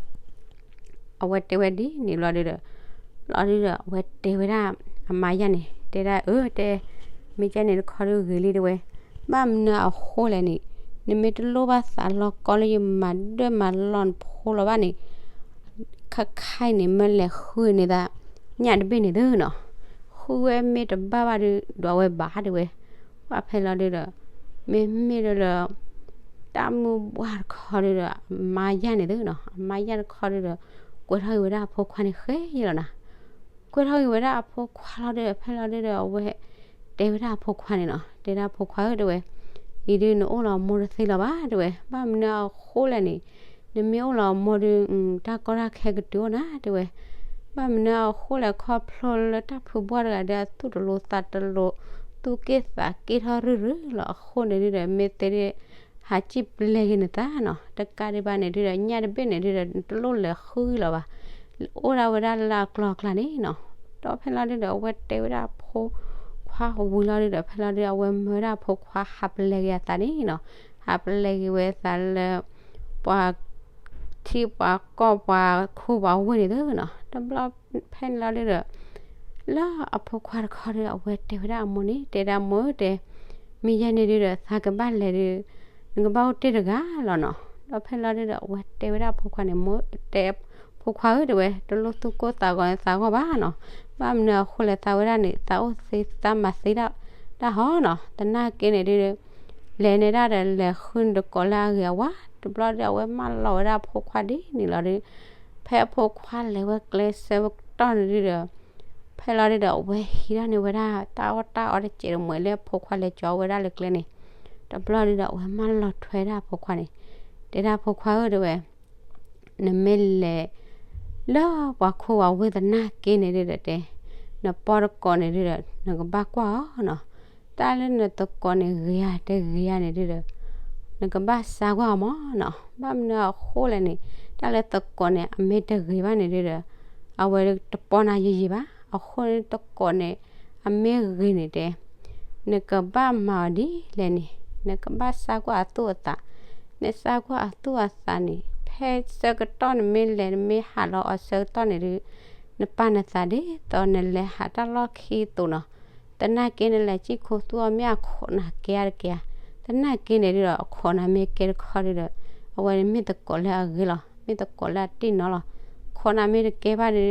အဝဲတဲဝဲဒ်န့ၣ်ဘျီဒုဒီး, ဘျီဒုဒီး အဝဲတဲဝဲဒၣ် အမါယါန့ၣ် တဲဒၣ် အၢ တဲ, မ့ၢ်ကဲန့ၣ်တခီဒုဂ့ၤလံတဲဝဲ, ဘၣ်မနုၤအဃိလဲၣ်န့ၣ်, နမ့ၢ်တလိၣ်ဘၣ်သးလီၤကီလၢယမၤဒၢၣ်မၤလီၢ်နဖိလီၤဘၣ်န့ၣ်, ခါခါအံၤန့ၣ် မၢလဲၤဃုန့ၢ်သး ညၣ်တဘ့ၣ်န့ၣ်သုနီၤ, ဃုဝဲမ့ၢ်တဘၣ်ဘၣ်ဒီး ဒွးဝဲဘၣ်တဲဝဲ, ပှၢ်ဖဲလီၤဒုဒီး, မ့မ့ၢ်ဒီးလၢ တၢ်မုၢ်ဘှၢ်တခီဒုဒီး အမါယၢ်န့ၣ်သုနီၤ, အမါယၢ်တခီဒုဒီး ကွဲးထီၣ်က့ၤဝဲဒၣ်အဖိခွါန့ၣ်ဃဲယဲလီၤနၤ. ကွဲးထီၣ်က့ၤဝဲဒၣ်အဖိခွါလီၤဒုဒီး ဖဲလီၤဒုဒီး အဝဲ တဲဝဲဒၣ်အဖိခွါန့ၣ်နီၤ, တဲဒၣ်အဖိခွါဧၢ တဲဝဲ, အံၤဒုနအိၣ်လီၤအမိၢ်တသ့လီၤဘၣ် တဲဝဲ, ဘၣ်မနုၤအဃိလဲၣ်န့ၣ်, နမ့ၢ်အိၣ်လီၤအမိၢ်ဒု တၢ်ကီတၢ်ခဲကတုၤအိၣ်နၤ တဲဝဲ, ဘၣ်မနုၤအဃိလဲၣ် ခီဖျိလၢတၢ်ဖုဘှၢ်တဂၤဒီး အသူၣ်တလိၤသးတလိၤ, သူၣ်က့ၣ်သးက့ၣ်ထီၣ်ရုၢ်ရုၢ်လီၤအဃိန့ၣ်ဒုဒီး မ့ၢ်တဲဒၣ် ဟးစံၣ်ပျဲက့ၤနသးနီၤ, တကးဒံးဘၣ်န့ၣ်ဒုဒီး ညၣ်တဘ့ၣ်န့ၣ်ဒုဒီး နတလိၣ်လဲၤဃုလီၤဘၣ်, အိၣ်ဒၣ်ဝဲဒၣ်လၢအကျီအကျါန့ၣ်နီၤ. ဒီးဖဲလီၤဒုဒီး အဝဲတဲဝဲဒၣ်အဖိခွါဝံၤလီၤဒုဒီး ဖဲလီၤဒုဒီး အဝဲမၢဝဲဒၣ်အဖိခွါဟးပျဲက့ၤအသးန့ၣ်နီၤ, ဟးပျဲက့ၤဝဲအသးလၢ ပှၤ ထံပှၤကီၢ်ပှၤခိၣ်ပှၤဝ့ၢ်န့ၣ်သုနီၤ, တဘျီဖဲန့ၣ်လီၤဒုဒီး လၢအဖိခွါတခီဒု အဝဲတဲဝဲဒၣ်အမိၢ်န့ၣ် တဲဒၣ်မိၢ်ဧၢ တဲ, မ့ၢ်ယဲန့ၣ်ဒုဒီး သးကဘၣ်လဲၤဒု နကဘၣ်အိၣ်တ့ၢ်တဂၤလီၤနီၤ. ဒီးဖဲလီၤဒုဒီး အဝဲတဲဝဲဒၣ်အဖိခွါန့ၣ် မိၢ်တဲ ဖိခွါဧၢ တဲဝဲ တလိၣ်သူၣ်ကိၢ်သးဂီၤသးဂီၢ်ဘၣ်နီၤ, ဘၣ်မနုၤအဃိလဲၣ် သးဝဲဒၣ်န့ၣ် သးအိၣ်သ့သးမၤသ့ဒၣ် တၢ်ဟီနီၤ, သနာ်က့န့ၣ်ဒု လဲၤန့ၢ်ဒၣ်ဒီး လဲၤဃုနတကိးလၢအဂ့ၤအဝါ, တဘျီဒု အဝဲမၢလီၤဝဲဒၣ်အဖိခွါဒ်န့ၣ်လီၤဒု, ဖဲအဖိခွါလဲၤဝဲကျဲဆၢကတီၢ်န့ၣ်ဒုဒီး ဖဲလီၤဒုဒီး အဝဲဟံးထီၣ်န့ၢ်ဝဲဒၣ် တၢ်အီၣ်တၢ်အီတစဲးတမှဲးလၢအဖိခွါလဲၤကၠီဝဲဒၣ်လၢကျဲန့ၣ်, တဘျီဒုဒီး အဝဲမၢလီၤထွဲဒၣ်အဖိခွါန့ၣ်, တဲဒၣ်အဖိခွါဧၢ တဲဝဲ နမ့ၢ်လဲၤ လၢပှၤခိၣ်ပှၤဝ့ၢ်သနာ်က့န့ၣ်ဒုဒီးတဲ, နပီၢ်တကိးန့ၣ်ဒုဒီး နကဘၣ်ကွၢ်အီၤနီၤ, တၢ်လၢနသကိးန့ၣ်ဂ့ၤဧါတဂ့ၤဧါန့ၣ်ဒုဒီး နကဘၣ်စါကွၢ်အီၤမးနီၤ, ဘၣ်မနုၤအဃိလဲၣ်န့ၣ် တၢ်လၢသကိးန့ၣ် အမ့ၢ်တဂ့ၤဘၣ်န့ၣ်ဒုဒီး အဝဲတပီၢ်နၤယံာ်ယံာ်ဘၣ်, အဃိန့ၣ်သကိးန့ၣ် အမ့ၢ်ဂ့ၤန့ၣ်တဲ နကဘၣ်မၤအီၤဒ်လဲၣ်န့ၣ် နကဘၣ်စါကွၢ်အသူၣ်အသး, နစါကွၢ်အသူၣ်အသးန့ၣ် ဖဲဆၢကတီၢ်နမ့ၢ်လဲၤ နမ့ၢ်ဟးလီၤအီၤဆၢကတီၢ်န့ၣ်ဒု နပာ်နသးဒ်သိးနလဲၤဟးတၢ်လီၢ်ခံအသိးနီၤ, သနာ်က့နလဲၤစံၣ်ခိသူအီၤ မ့ၢ်အခိးနၤကဲဧါတကဲဧါ, သနာ်က့န့ၣ်ဒုဒီး အခိးနၤမ့ၢ်ကဲတခီဒုဒီး အဝဲမ့ၢ်သကိးလၢအဂ့ၤလီၤ, မ့ၢ်သကိးလၢအတ့ၢ်နီၤလီၤ, ခိးနၤမ့ၢ်တကဲဘၣ်ဒု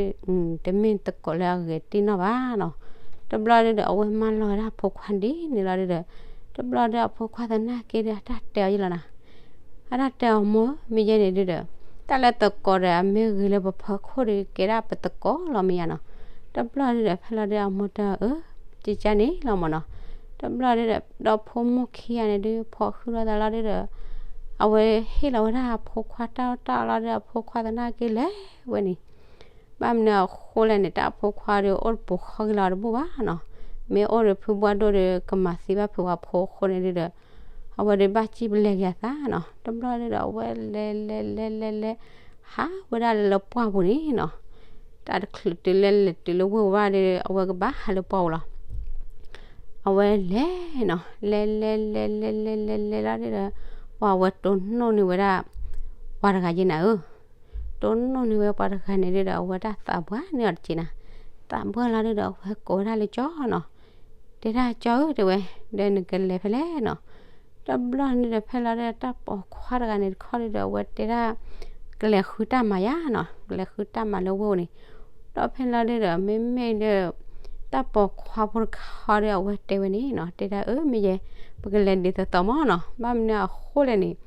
တမ့ၢ်သကိးလၢအဂ့ၤတ့ၢ်နီၤဘၣ်နီၤ. တဘျီဒုဒီး အဝဲမၢလီၤဝဲဒၣ်အဖိခွါဒ်န့ၣ်လီၤဒုဒီး တဘျီဒုအဖိခွါသနာ်က့ဒီး အတၢ်တဲအီၤယဲလီၤနၤ, အတၢ်တဲအီၤမိၢ်ဧၢ မ့ၢ်ယဲန့ၣ်ဒုဒီး တၢ်လၢသကိးဒီး အမ့ၢ်ဂ့ၤလၢပဖီခိၣ်ဒီး ကဲဒၣ်ပသကိးလီၤမ့ၢ်ယါနီၤ. တဘျီဒုဒီး ဖဲလီၤဒုအမိၢ်တဲအီၤ အၢ ကကါန့ၣ်လီၤမ့ၢ်နီၤ. တဘျီဒုဒီး ဒီဖိမိၢ်ခံဂၤန့ၣ်ဒု ဖီၣ်ဃုာ်လိာ်သးလီၤဒုဒီး အဝဲဟ့ၣ်လီၤဝဲဒၣ်အဖိခွါတၢ်အီၣ်တၢ်အီလီၤဒုဒီး အဖိခွါသနာ်က့လဲၤဝဲန့ၣ် ဘၣ်မနုၤအဃိလဲၣ်န့ၣ် တၢ်အဖိခွါဒီး အိၣ်တပူၤဃီက့ၤလီၤတဘူၣ်ဘၣ်နီၤ. မ့ၢ်အိၣ်ဒီးဖုဘှၢ်ဒိၣ်ဒီး ကမၤသံဘၣ်ဖုဝဲဖိအဃိန့ၣ်ဒုဒီး အဝဲဒုးဘၣ်စံၣ်ပျဲက့ၤအသးနီၤ. တဘျီဒုဒီး အဝဲလဲၤလဲၤလဲၤလဲၤလဲၤ ဟးဝဲဒၣ်လၢပှၢ်ပူၤန့ၣ်နီၤ. တၢ်တချုးတုၤလၢလဲၤတုၤလၢဝ့ၢ်ဝဲဒၣ်ဒီး အဝဲကဘၣ်ဟးလၢပှၢ်ပူၤလီၤ. အဝဲလဲၤနီၤ လဲၤလဲၤလဲၤလဲၤလဲၤလဲၤလဲၤလီၤဒုဒီး ပှၤဝဲတိၢ်နီၣ်န့ၢ်ဝဲဒၣ် ပှၤတဂၤယဲနၤဧၢ တိၢ်နီၣ်န့ၢ်ဝဲပှၤတဂၤန့ၣ်ဒုဒီး အဝဲတၢ်သးပှၢ်န့ၢ်အီၤတက့ၢ်နၤ. သးပှၢ်လီၤဒုဒီး အဝဲကိးဝဲဒၣ်လၢကၠီနီၤ. တဲဒၣ်ကၠီဧၢ တဲဝဲ ဒီးနကလဲၤဖဲလဲၣ်နီၤ. တဘျီန့ၣ်ဒီး ဖဲလီၤဒုဒီး တၢ်ပိာ်ခွါတဂၤန့ၣ်တခီဒုဒီး အဝဲတဲဒၣ် ကလဲၤဃုတၢ်မၤယါနီၤ ကလဲၤဃုတၢ်မၤလၢဝ့ၢ်န့ၣ်. ဒီးဖဲလီၤဒုဒီး မ့မ့ၢ်ဒီး တၢ်ပိာ်ခွါဖိတခီဒီး အဝဲတဲဝဲန့ၣ်နီၤ တဲဒၣ်အၢ မ့ၢ်ယဲ ပကလဲၤဒ်သိးသိးမးနီၤ ဘၣ်မနုၤအဃိလဲၣ်န့ၣ်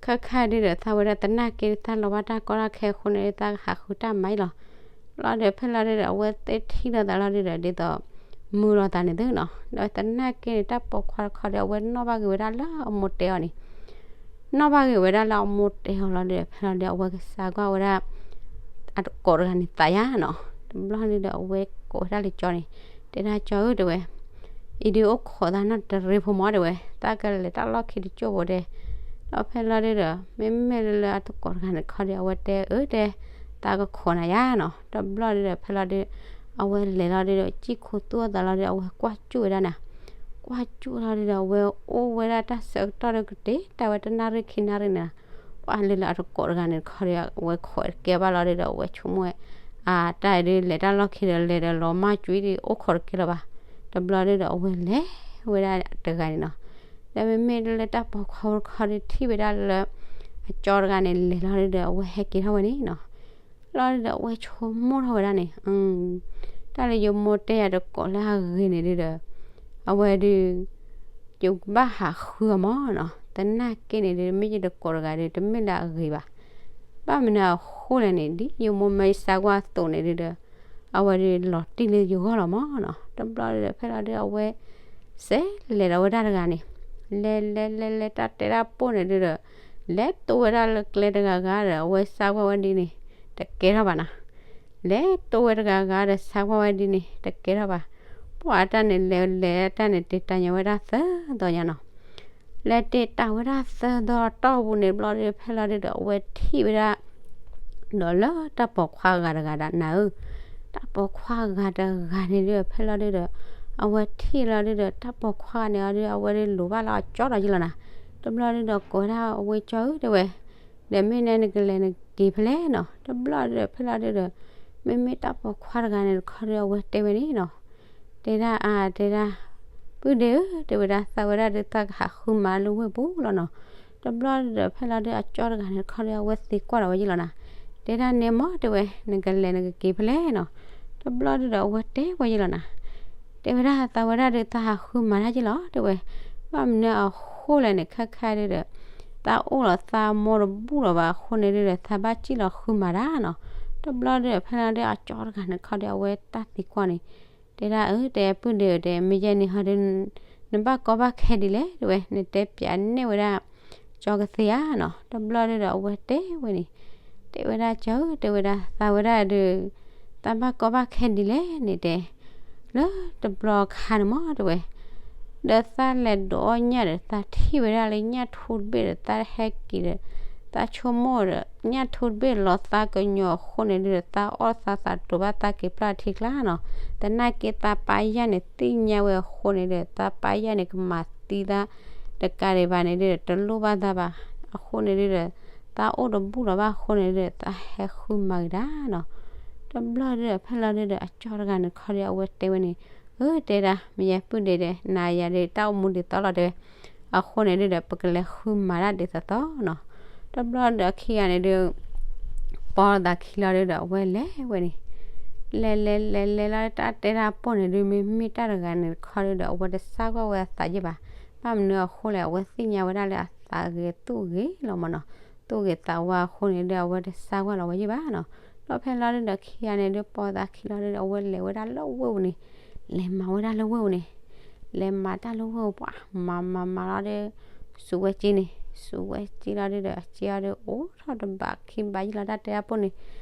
ခဲခါဒုဒီး သးဝဲဒၣ်သနာ်က့ သးလီၤဘၣ်တၢ်ကီတၢ်ခဲအဃိန့ၣ် သးကဟးဃုတၢ်မၤအံၤလီၤ. လီၤဒီးဖဲလီၤဒုဒီး အဝဲသ့ၣ်ထံၣ်လိာ်သးလီၤဒုဒီး ဒ်သိး မုာ်လိာ်သးန့ၣ်သုနီၤ. ဒီးသနာ်က့န့ၣ် တၢ်ပိာ်ခွါတခီဒီး အဝဲနီၣ်ဘၣ်က့ၤဝဲဒၣ်လၢအမိၢ်တဲအီၤန့ၣ် နီၣ်ဘၣ်ဂ့ၤဝဲဒၣ်လၢအမိၢ်တဲအီၤလီၤဒီး ဖဲလီၤဒီး အဝဲကစးကွၢ်ဝဲဒၣ် အတကိးတဂၤန့ၣ်သးယါနီၤ. တဘျီန့ၣ်ဒီး အဝဲကိးဝဲဒၣ်လၢကၠီန့ၣ် တဲဒၣ်ကၠီဧၢ တဲဝဲ အံၤဒုးအိၣ်ခိးသးနီၢ်တရံးဖိမး တဲဝဲ သးကလဲၤတၢ်လီၢ်ခံတကၠိၢ်ဖိတဲ. ဒီးဖဲလီၤဒုဒီး မ့မ့ၢ်လၢလၢအတကိးတဂၤန့ၣ်တခီဒီး အဝဲတဲအၢ တဲ သးကခိးနၤယါနီၤ. တဘျီဒုဒီး ဖဲလီၤဒု အဝဲလဲၤလီၤဒုဒီး စံၣ်ခိသူၣ်အသးလီၤဒုဒီး အဝဲကွၢ်ကၠူၣ်ဝဲဒၣ်န့ၣ် ကွၢ်ကၠူၣ်လီၤဒုဒီး အဝဲအိၣ်ဝဲဒၣ်တၢ်ဆၢကတီၢ်ဒီး ကတ့ၢ်တၢ်ဝဲတနၣ်ရံၣ်ခံနၣ်ရံၣ်န့ၣ် ပှၤလၢလၢအတကိးတဂၤန့ၣ်တခီဒီး အဝဲခိးတကဲဘၣ်လီၤဒုဒီး အဝဲဆိကမိၣ်ဝဲ အတၢ်အံၤဒုး လဲၤတၢ်လီၢ်ခံဒီး လဲၤဒီးလီၤမၢ်ကွံာ်ဒုး အိၣ်ခိးတကဲလၢၤဘၣ်. တဘျီဒုဒီး အဝဲလဲၤဝဲဒၣ်တဂၤန့ၣ်နီၤ. ဒီးမ့မ့ၢ်လၢတၢ်ပိာ်ခွါဖိတခီဒီး ထံၣ်ဝဲဒၣ်လၢ အကၠီတဂၤန့ၣ် လဲၤလီၤဒုဒီး အဝဲဟဲက့ၤထီၣ်ဝဲန့ၣ်နီၤ. ဘျီဒုဒီးအဝဲဆိကမိၣ်ထီၣ်ဝဲဒၣ်န့ၣ်, တၢ်လၢယမိၢ်တဲယၤတကိးလၢအဂ့ၤန့ၣ်ဒုဒီး, အဝဲဒုး ယဘၣ်ဟးဃုအီၤမၢ်နီၤ, သနာ်က့န့ၣ်ဒုး မ့ၢ်ယတကိးတဂၤဒုး တမ့ၢ်လၢအဂ့ၤဘၣ်. ဘၣ်မနုၤအဃိလဲၣ်န့ၣ် ဒ်ယမိၢ်မၢယစးကွၢ်အသိးန့ၣ်ဒုဒီး, အဝဲဒုးလီၤတံၢ်လၢယဂီၢ်လီၤမၢ်နီၤ. တဘျီဒုဒီး ဖဲလီၤဒုဒီး အဝဲ စဲးလဲၤဒီးဝဲဒၣ်တဂၤန့ၣ်, လဲၤလဲၤလဲၤလဲၤ တၢ်တဲတၢ်ပိၢ်န့ၣ်ဒုဒီး, လဲၤတိဝဲဒၣ်လၢကျဲတဂၤဂၤဒီး အဝဲစးကွၢ်ဝဲဒ်န့ၣ်, တကဲထီၣ်ဘၣ်နီၤ. လဲၤတိဝဲတဂၤဂၤဒီး စးကွၢ်ဝဲဒ်န့ၣ် တကဲထီၣ်ဘၣ်. ပှၢ်တၢ်န့ၣ် လဲၤလဲၤတၢ်န့ၣ် တ့ၢ်တၢ်ညီဝဲဒၣ်သၢသီညါနီၤ. လဲၤတ့ၢ်တၢ်ဝဲဒၣ်သၢသီတီၢ်ပူၤန့ၣ် ဘျီဒုဒီး ဖဲလီၤဒုဒီး အဝဲထံၣ်ဝဲဒၣ် ဒီးလၢတၢ်ပိာ်ခွါဂၤတဂၤဒၣ်နၤဧၢ, တၢ်ပိာ်ခွါဂၤတဂၤန့ၣ်ဒုဒီး ဖဲလီၤဒုဒီး အဝဲထံၣ်လီၤဒုဒီး တၢ်ပိာ်ခွါဂၤန့ၣ်အီၤဒု အဝဲဒုးလိၣ်ဘၣ်လၢအကၠီဒီးယလီၤနၤ. တဘျီဒုဒီး ကိးဝဲဒၣ်အဝဲကၠီဧၢ တဲဝဲ, ဒီးမ့ၢ်နဲနကလဲၤနကက့ၤဖဲလဲၣ်နီၤ. တဘျီဒုဒီး ဖဲလီၤဒုဒီး မ့မ့ၢ်တၢ်ပိာ်ခွါတဂၤန့ၣ်တခီဒီး အဝဲတဲဝဲန့ၣ်နီၤ. တဲဒၣ်အါ တဲဒၣ်, ပုၢ်ဒ့ဧၢ တဲဝဲဒၣ် သးဝဲဒၣ်ဒုး သးကဟးဃုမၤလၢဝ့ၢ်ပူၤလီၤနီၤ. တဘျီဒုဒီး ဖဲလီၤဒု အကၠီတဂၤန့ၣ်တခီဒီး အဝဲသံကွၢ်ဒီးဝဲယလီၤနၤ. တဲဒၣ်နဲမၢ် တဲဝဲ, နကလဲၤနကက့ၤဖဲလဲၣ်နီၤ. တဘျီဒုဒီး အဝဲတဲဝဲယလီၤနၤ. တဲဝဲဒၣ် သးဝဲဒၣ်ဒုး သးဟးဃုမၤတၢ်ယလီၤ တဲဝဲ. ဘၣ်မနုၤအဃိလဲၣ်န့ၣ် ခဲခါဒုဒီး သးအိၣ်လီၤသးမိၢ်တဘူၣ်လီၤဘၣ်အဃိန့ၣ်ဒုဒီး သးဘၣ်စံၣ်လီၤဃုမၤတၢ်နီၤ. တဘျီဒုဒီး ဖဲလီၤဒု အကၠီတဂၤန့ၣ်တခီဒီး အဝဲတၢ်သံကွၢ်န့ၣ်, တဲဒၣ်အၢ တဲပုၢ်ဒ့ဧၢ တဲ မ့ၢ်ယဲန့ၣ်ဟီဒု နဘၣ်ကီဘၣ်ခဲဒ်လဲၣ် တဲဝဲ, နတဲပၠးနဲၣ်ဝဲဒၣ် ကၠီကသ့ဧါနီၤ. တဘျီဒုဒီး အဝဲတဲဝဲန့ၣ်, တဲဝဲဒၣ်ကၠီဧၢ တဲဝဲဒၣ် သးဝဲဒၣ်ဒုး သးဘၣ်ကီဘၣ်ခဲဒ်လဲၣ်န့ၣ်တဲ လၢတဘျီခါန့ၣ်မၢ် တဲဝဲ, ဒီးသးလဲၤဒိးအီၣ်ညၣ်ဒီး သးထံၣ်ဝဲဒၣ်လၢညၣ်ထူတဘ့ၣ်ဒီး သးဟဲက့ၤဒီး သးဆိကမိၣ်ဒီး ညၣ်ထူတဘ့ၣ်လီၤသးကညီၤအဃိန့ၣ်ဒုဒီး သးအီၣ်သးသးတိၤဘၣ်သးက့ၤပျၢ်ထံကျါနီၤ. သနာ်က့သးပၢ်ယၢ်န့ၣ် သ့ၣ်ညါဝဲအဃိန့ၣ်ဒီး သးပၢ်ယၢ်န့ၣ် ကမၤသံသးတကးဒံးဘၣ်န့ၣ်ဒုဒီး တလိၣ်ဘၣ်သးဘၣ်အဃိန့ၣ်ဒုဒီး သးအိၣ်တဘူၣ်လီၤဘၣ်အဃိန့ၣ်ဒုဒီး သးဟဲဃုမၤက့ၤတၢ်နီၤ. တဘျီဒုဒီး ဖဲလီၤဒုဒီး အကၠီတဂၤန့ၣ်တခီဒီး အဝဲတဲဝဲန့ၣ်, အၢ တဲဒၣ် မ့ၢ်ယဲပုၢ်ဒ့ဒီး နၤယၤဒုး တၢ်အိၣ်မူဒ်သိးလီၤ တဲဝဲ. အဃိန့ၣ်ဒုဒီး ပကလဲၤဃုမၤတၢ်ဒ်သိးသိးနီၤ. တဘျီဒုဒီး အခံဂၤန့ၣ်ဒုး ပိာ်သးခံလီၤဒုဒီး အဝဲလဲၤဝဲန့ၣ် လဲၤလဲၤလဲၤလဲၤလီၤ တၢ်တဲတၢ်ပိၢ်န့ၣ်ဒုး မ့မ့ၢ်တၢ်တဂၤန့ၣ်တခီဒုဒီး အဝဲတစးကွၢ်ဝဲအသးယဲၢ်ဘၣ်. ဘၣ်မနုၤအဃိလဲၣ် အဝဲသ့ၣ်ညါဝဲဒၣ်လၢအသးဂ့ၤသူၣ်ဂ့ၤလီၤမၢ်နီၤ. သူၣ်ဂ့ၤသးဝါအဃိန့ၣ်ဒုး အဝဲတစးကွၢ်လီၤဝဲယဲၢ်ဘၣ်နီၤ. ဒီးဖဲလီၤဒုဒီး ခံဂၤန့ၣ်ဒုး ပိာ်သးခံလီၤဒုဒီး အဝဲလဲၤဝဲဒၣ်လၢဝ့ၢ်ပူၤန့ၣ်, လဲၤမၤဝဲဒၣ်လၢဝ့ၢ်ပူၤန့ၣ်, လဲၤမၤတၢ်လၢဝ့ၢ်ပူၤ ပှၤမၤမၤမၤလီၤဒုး စူးဝဲက့န့ၣ်, စူးဝဲက့လီၤဒုဒီး အက့အီၤဒုး အိၣ်ထီၣ်တဘးခံဘးယဲၢ်လီၤ တၢ်တဲတၢ်ပိၢ်န့ၣ်,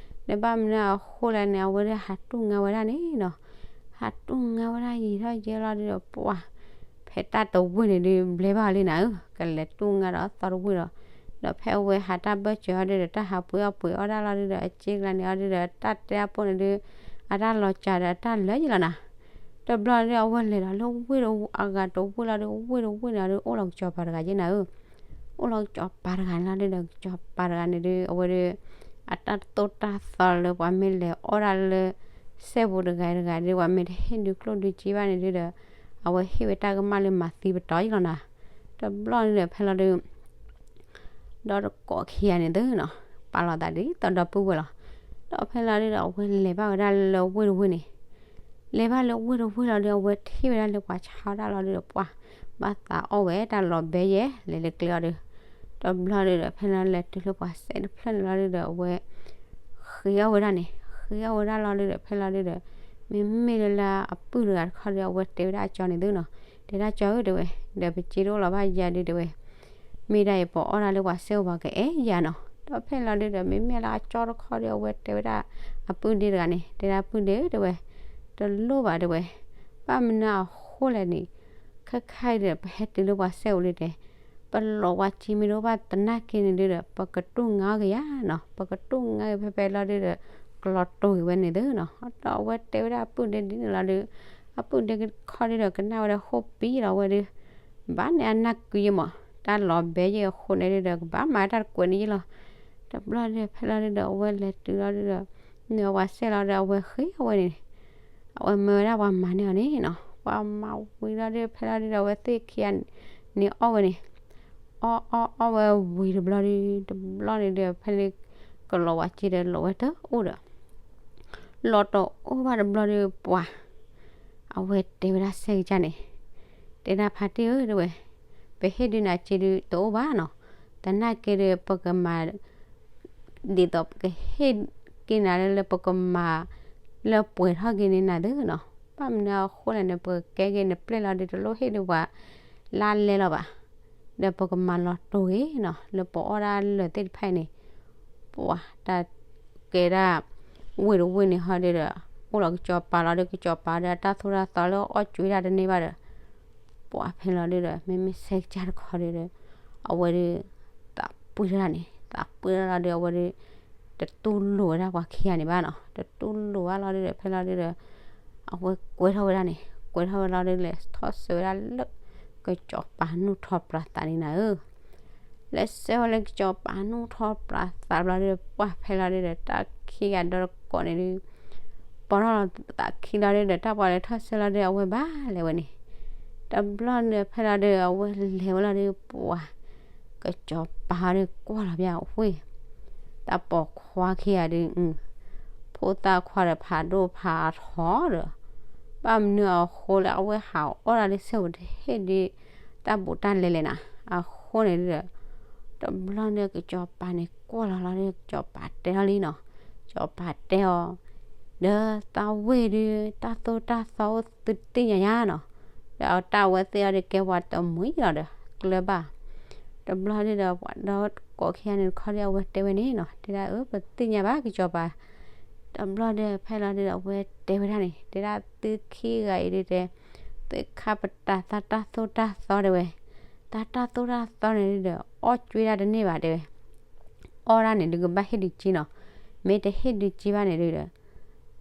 ဒီးဘၣ်မနုၤအဃိလဲၣ်န့ၣ် အဝဲဒုးဟးတူၢ်ငါဝဲဒၣ်န့ၣ်နီၤ. ဟးတူၢ်ငါဝဲဒၣ်ယံာ်ထီၣ်ယဲၢ်လီၤဒုဒီး ပှၤ ဖဲတၢ်တဝ့ၢ်န့ၣ်ဒုး ဘျဲဘၣ်လံနၤဧၢ, ကလဲၤတူၢ်ငါဒီးသီတဝ့ၢ်ဒီး, ဒီးဖဲအဝဲဟးတၢ်ဘၢၣ်စၢၤအီၤဒုဒီး တၢ်ဟးပှ့ၤအီၣ်ပှ့ၤအီၣ်ဒၣ်လီၤဒုဒီး အက့ကျါန့ၣ်အီၤဒုဒီး တၢ်တဲတၢ်ပိၢ်န့ၣ်ဒုး အတၢ်လီၤစှၤဒီးတၢ်လၢာ်ယဲၢ်လီၤနၤ. တဘျီဒုး အဝဲလဲၤဒီးလၢဝ့ၢ်တဝ့ၢ်အဂၤတဝ့ၢ်လီၤဒုး ဝ့ၢ်တဝ့ၢ်န့ၣ်အီၤဒုး အိၣ်လီၤကစီၤပၤတဂၤယဲၢ်နၤဧၢ. အိၣ်လီၤကစီၤပၤတဂၤန့ၣ်လီၤဒုဒီး ကစီၤပၤတဂၤန့ၣ်ဒုး အဝဲဒုး အတၢ်တိၢ်တၢ်သီလၢပှၤမ့ၢ်လဲၤအီၣ်ဒၣ်လၢ စဲပူၤတဂၤတဂၤဒုး ပှၤမ့ၢ်တဟ့ၣ်ဒုးကျိၣ်ဒုးစ့ဘၣ်န့ၣ်ဒုဒီး အဝဲဟ့ၣ်ဝဲတၢ်ကမၣ်လၢမၤသံပတီၢ်ယဲၢ်လီၤနၤ. တဘျီဒုဒီး ဖဲလီၤဒုး ဒီးတကိးခံဂၤန့ၣ်သုနီၤ, ပာ်လီၤသးဒ်သိးဒီပုၢ်ဝဲၢ်လီၤ. ဒီးဖဲလီၤဒုဒီး အဝဲလဲၤဘၣ်ဝဲဒၣ်လၢဝ့ၢ်တဝ့ၢ်န့ၣ်, လဲၤဘၣ်လၢဝ့ၢ်တဝ့ၢ်လီၤဒုး အဝဲထံၣ်ဝဲဒၣ်လၢပှၤဆါအီၣ်တၢ်လီၤဒုဒီး ပှၤဘၣ်သးအီၣ်ဝဲတၢ်လီၤဘဲယဲၢ် လဲၤလၢကျဲအီၤဒုး, တဘျီဒုဒီး ဖဲလီၤလဲၤတုၤလၢပှၤစဲတဖျၢၣ်န့ၣ်လီၤဒုဒီး အဝဲ ဃ့အီၣ်ဝဲဒၣ်န့ၣ်, ဃ့အီၣ်ဝဲဒၣ်လီၤဒုဒီး ဖဲလီၤဒုဒီး မ့မ့ၢ်လၢလၢအပုၢ်တဂၤတခီဒီး အဝဲတဲဝဲဒၣ်အကၠီန့ၣ်သုနီၤ, တဲဒၣ်ကၠီဧၢ တဲဝဲ, ဒီးပစ့တအိၣ်လီၤဘၣ်ယၤဒုတဲဝဲ, မ့ၢ်ဒၣ်အံၤပအီၣ်ဒၣ်လၢပှၤစဲအိၣ်ပှၤကအဲၣ်ယၤနီၤ. ဒီးဖဲလီၤဒုဒီး မ့မ့ၢ်လၢအကၠီတခီဒီး အဝဲတဲဝဲဒၣ်အပုၢ်ဒ့တဂၤန့ၣ်, တဲဒၣ်ပုၢ်ဒ့ဧၢ တဲဝဲ, တလိၣ်ဘၣ်တဲဝဲ, ဘၣ်မနုၤအဃိလဲၣ်န့ၣ်, ခဲခါအံၤဒီး ပဟဲတုၤလၢပှၤစဲအိၣ်လံတဲ ပလီၤဝါစ့မ့ၢ်တအိၣ်ဘၣ်သနာ်က့န့ၣ်ဒုဒီး ပကတူၢ်ငါအီၤကယၤနီၤ, ပကတူၢ်ငါအီၤဖဲဖဲလီၤဒုဒီး ကလီၤတိၤက့ၤဝဲန့ၣ်သုနီၤ. ဒီးအဝဲတဲဝဲဒၣ်အပုၢ်ဒ့ဒ်န့ၣ်လီၤဒု, အပုၢ်ဒ့တခီဒုဒီး ကနၣ်ဝဲဒၣ်ဃိပံလီၤဝဲဒု, ဘၣ်န့ၣ်အနၢ်ကွံယဲၢ်မး, တၢ်လီၤဘဲယဲၢ်အဃိန့ၣ်ဒုဒီး ကဘၣ်မၤတၢ်တကွဲးန့ၣ်ယဲၢ်လီၤ. တဘျီဒုဖဲလီၤဒုဒီး အဝဲလဲၤတုၤလီၤဒုဒီး နုာ်အဝဲစဲလီၤဒီး အဝဲဃ့အဝဲန့ၣ် အဝဲမၢဝဲဒၣ်ပှၤမၤန့ၢ်အီၤန့ၣ်နီၤ, ပှၤမၤဝံၤလီၤဒု ဖဲလီၤဒုဒီး အဝဲသ့ၣ်ခံဂၤန့ၣ်အီၣ်ဝဲန့ၣ်, အီၣ်အီၣ်အီၣ်ဝဲဝံၤတဘျီဒု, တဘျီန့ၣ်ဒု ဖဲန့ၣ် ကလီၤဝါစ့ဒီးလီၤဝဲတအိၣ်ဒီး လီၤတအိၣ်ဘၣ်တဘျီဒီး ပှၤ အဝဲတဲဝဲဒၣ်စဲကစၢ်န့ၣ်, တဲဒၣ်ဖါတံၢ်ဧၢ တဲဝဲ, ပဟ့ၣ်ဒုးနၤစ့ဒုးတအိၣ်ဘၣ်နီၤ, သနာ်က့ဒီး ပကမၤ ဒ်သိးပကဟ့ၣ်က့ၤနၤလၢ လၢပကမၤ လၢပှဲၤထီၣ်က့ၤန့ၢ်နၤသ့နီၤ, ဘၣ်မနုၤအဃိလဲၣ်န့ၣ် ပကကဲက့ၤနပျဲၢ်လီၤဒီး တလိၣ်ဟ့ၣ်ဒုးပှၤ လါလဲလီၤဘၣ်, ဒီးပကမၤလီၤတိာ်ဂ့ၤနီၤ လၢပအီၣ်ဒၣ်လၢာ်သ့ၣ်တဖၣ်အံၤန့ၣ်, ပှၤတၢ်ကဲဒၣ် ဝ့ၢ်တဝ့ၢ်န့ၣ်ဟီဒုးဒီး အိၣ်လီၤကစီၤပၤလီၤဒီး ကစီၤပၤဒီး အတၢ်သိၣ်တၢ်သီလၢအီၣ်ကွ့တၢ်တန့ၢ်ဘၣ်ဒီး ပှၤဖဲလီၤဒုးဒီး မ့မ့ၢ်စဲကစၢ်တခီဒုးဒီး အဝဲဒုး သးပှ့ၢ်ထီၣ်ဒၣ်န့ၣ် သးပှ့ၢ်ထီၣ်လီၤဒီး အဝဲဒုး တတူၢ်လိာ်ဝဲဒၣ်ပှၤခံဂၤန့ၣ်ဘၣ်နီၤ, တတူၢ်လိာ်ဘၣ်လီၤဒုးဒီး ဖဲလီၤဒုးဒီး အဝဲကွဲထီၣ်ဝဲဒၣ်န့ၣ် ကွဲထီၣ်ဝဲလီၤဒုး လဲၤထီၣ်ဆှၢဝဲဒၣ်လၢ ကစီၤပၤနီၢ်ထီၣ်ပြးသးန့ၣ်နၤဧၢ လဲၤဆှၢဝဲလၢကစီၤပၤနီၢ်ထီၣ်ပြးသးဘျီဒီး ပှၤဖဲလီၤဒုးဒီး တၢ်ခံဂၤဒီတကိးန့ၣ်ဒုး ပိာ်ထီၣ်လီၤသးခံလီၤဒုးဒီး တၢ်ပှၤလဲၤထီၣ်ဆှၢလီၤဒီး အဝဲဘၣ်လဲၤဝဲန့ၣ်, တဘျီန့ၣ်ဖဲလီၤဒုး အဝဲလဲၤဝဲလီၤဒုး ပှၤ ကစီၤပၤဒီးကွၢ်လီၤပၠးဝ့ၢ် တၢ်ပိာ်ခွါခံဂၤဒုး ဖိသၣ်ခွါဒီး ဖးဒိၣ်ဖးထီဒီး ဘၣ်မနုၤအဃိလၢ အဝဲဟးအီၣ်ဒၣ်လၢစဲဝဲတဟ့ၣ်ဒုး တၢ်ဘူးတၢ်လဲလဲၣ်နၤ, အဃိန့ၣ်ဒုးဒီး တဘျီန့ၣ် ကစီၤပၤန့ၣ်ကွၢ်လီၤလီၤဒီး ကစီၤပၤတဲထီၣ်လံနီၤ, ကစီၤပၤတဲအီၤ ဒီးသးဝ့ၢ်ဒုး တၢ်သိၣ်တၢ်သီအိၣ်သုတသ့ၣ်ညါယါနီၤ, ဒီးအတၢ်ဝဲသ့ၣ်အီၤဒီး ကဲပှၤတမှံၤလီၤဒီး ကျၢၤဘၣ်, တဘျီဒုးဒီး ပှၤဒီကိးခံဂၤန့ၣ်တခီဒီး အဝဲတဲဝဲန့ၣ်နီၤ, တဲဒၣ်အၢ ပသ့ၣ်ညါဘၣ်ကစီၤပၤ, တဘျီဒီးဖဲလီၤဒုးဒီး အဝဲတဲဝဲဒၣ်န့ၣ် တဲဒၣ်သုခံဂၤအံၤဒုးတဲ သုခါပတာ်သးတၢ်သိၣ်တၢ်သီတဲဝဲ, တၢ်တၢ်သိၣ်တၢ်သီန့ၣ်ဒုးဒီး အီၣ်ကွ့တၢ်တန့ၢ်ဘၣ်တဲဝဲ, အီၣ်ဒၣ်န့ၣ်ဒုးကဘၣ်ဟ့ၣ်ဒုးက့နီၤ, မ့ၢ်တဟ့ၣ်ဒုးက့ဘၣ်န့ၣ်ဒုးဒီး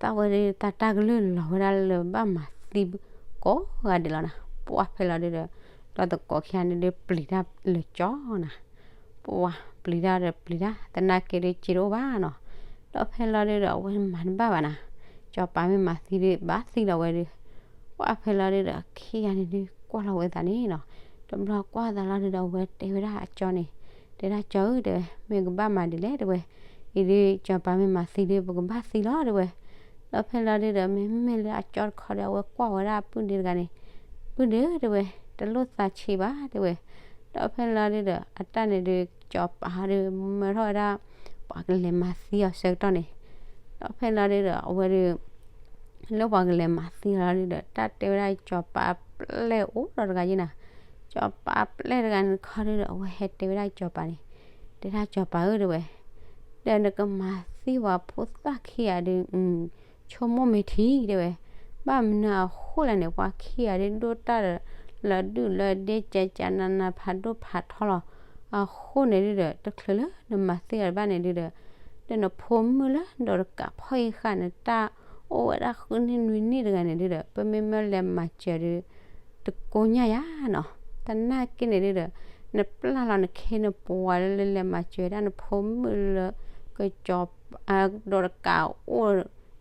သးဝဲဒုး သးတၢ်ကလုၢ်လီၤဝဲဒၣ်လၢဘၣ်မၤသံကိးဂၤဒဲးလီၤနၤ, ပှၤဖဲလီၤဒုးဒီး ဒီသကိးခံဂၤန့ၣ်ဒုးပျံၤတၢ်လၢာ်ကၠီနၤ, ပှၤပျံၤတၢ်ဒီးပျံၤတၢ် သနာ်က့ဒုးစ့တအိၣ်ဘၣ်နီၤ, ဒီးဖဲလီၤဒုးဒီး အဝဲမၤတဘၣ်ဘၣ်နၤ, ကစီၤပၤမ့ၢ်မၤသံဒုး ဘၣ်သံလီၤဝဲဒုး, ပှၤဖဲလီၤဒုးဒီး ခံဂၤန့ၣ်ဒုး ကွၢ်လီၤဝဲသးန့ၣ်နီၤ, တဘျီကွၢ်သးလီၤဒုးဒီး အဝဲတဲဝဲဒၣ်အကၠီန့ၣ်, တဲဒၣ်ကၠီဧၢ တဲဝဲ, မ့ၢ်ကဘၣ်မၤဒ်လဲၣ်တဲဝဲ, အံၤဒုး ကစီၤပၤမ့ၢ်မၤသံဒုး ပကဘၣ်သံလီၤတဲဝဲ, ဒီးဖဲလီၤဒုးဒီး မ့မ့ၢ်လၢအကၠီတခီဒီး အဝဲကွၢ်ဝဲဒၣ်ပုၢ်ဒ့တဂၤန့ၣ်, ပုၢ်ဒ့ဧၢ တဲဝဲ, တလိၣ်သးဆံးဘၣ်တဲဝဲ, ဒီးဖဲလီၤဒုးဒီး အတၢ်န့ၣ်ဒုး ကစီၤပၤဟီဒုး မၢထီၣ်ဝဲဒၣ် ပှၤကလဲၤမၤသံအီၤဆၢကတီၢ်န့ၣ်, ဒီးဖဲလီၤဒုးဒီး အဝဲဒုး လၢပှၤကလဲၤမၤသံအီၤလီၤဒုးဒီး တၢ်တဲဝဲဒၣ်ကစီၤပၤအပျဲၢ်အိၣ်ဒီးတဂၤယဲနၤ, ကစီၤပၤအပျဲၢ်တဂၤန့ၣ်တခီဒုးဒီး အဝဲဟဲတဲဝဲဒၣ်ကစီၤပၤန့ၣ်, တဲဒၣ်ကစီၤပၤဧၢ တဲဝဲ, ဒီးနကမၤသံပှၤဖိသၣ်ခံဂၤဒုး ဆိကမိၣ်မ့ၢ်ထံတဲဝဲ, ဘၣ်မနုၤအဃိလဲၣ်န့ၣ် ပှၤခံဂၤဒုးဒိၣ်တၢ်ဒီး လီၤဒုၣ်လီၤဒ့ ကကနနဖးဒိၣ်ဖးထီလီၤ, အဃိန့ၣ်ဒုးဒီး တချုးလၢနမၤသံအီၤတဘၣ်န့ၣ်ဒုးဒီး ဒီးနဖိမုၣ်လၢဒီးတကးဖီၣ်အံၤဃာ်န့ၣ် တၢ်အိၣ်ဝဲဒၣ်ဃုနံၣ်နွံနံၣ်တဂၤန့ၣ်ဒုးဒီး ပမ့မ့ၢ်လဲၤမၤစၢၤဒုး တကိညၢ်ယါနီၤ, သနာ်က့န့ၣ်ဒုးဒီး နပျၢ်လီၤနခ့နပှၤလၢလဲၤမၤစၢၤဒၣ်နဖိမုၣ်လၢ ကစီၤ ဒီးတကးအိၣ်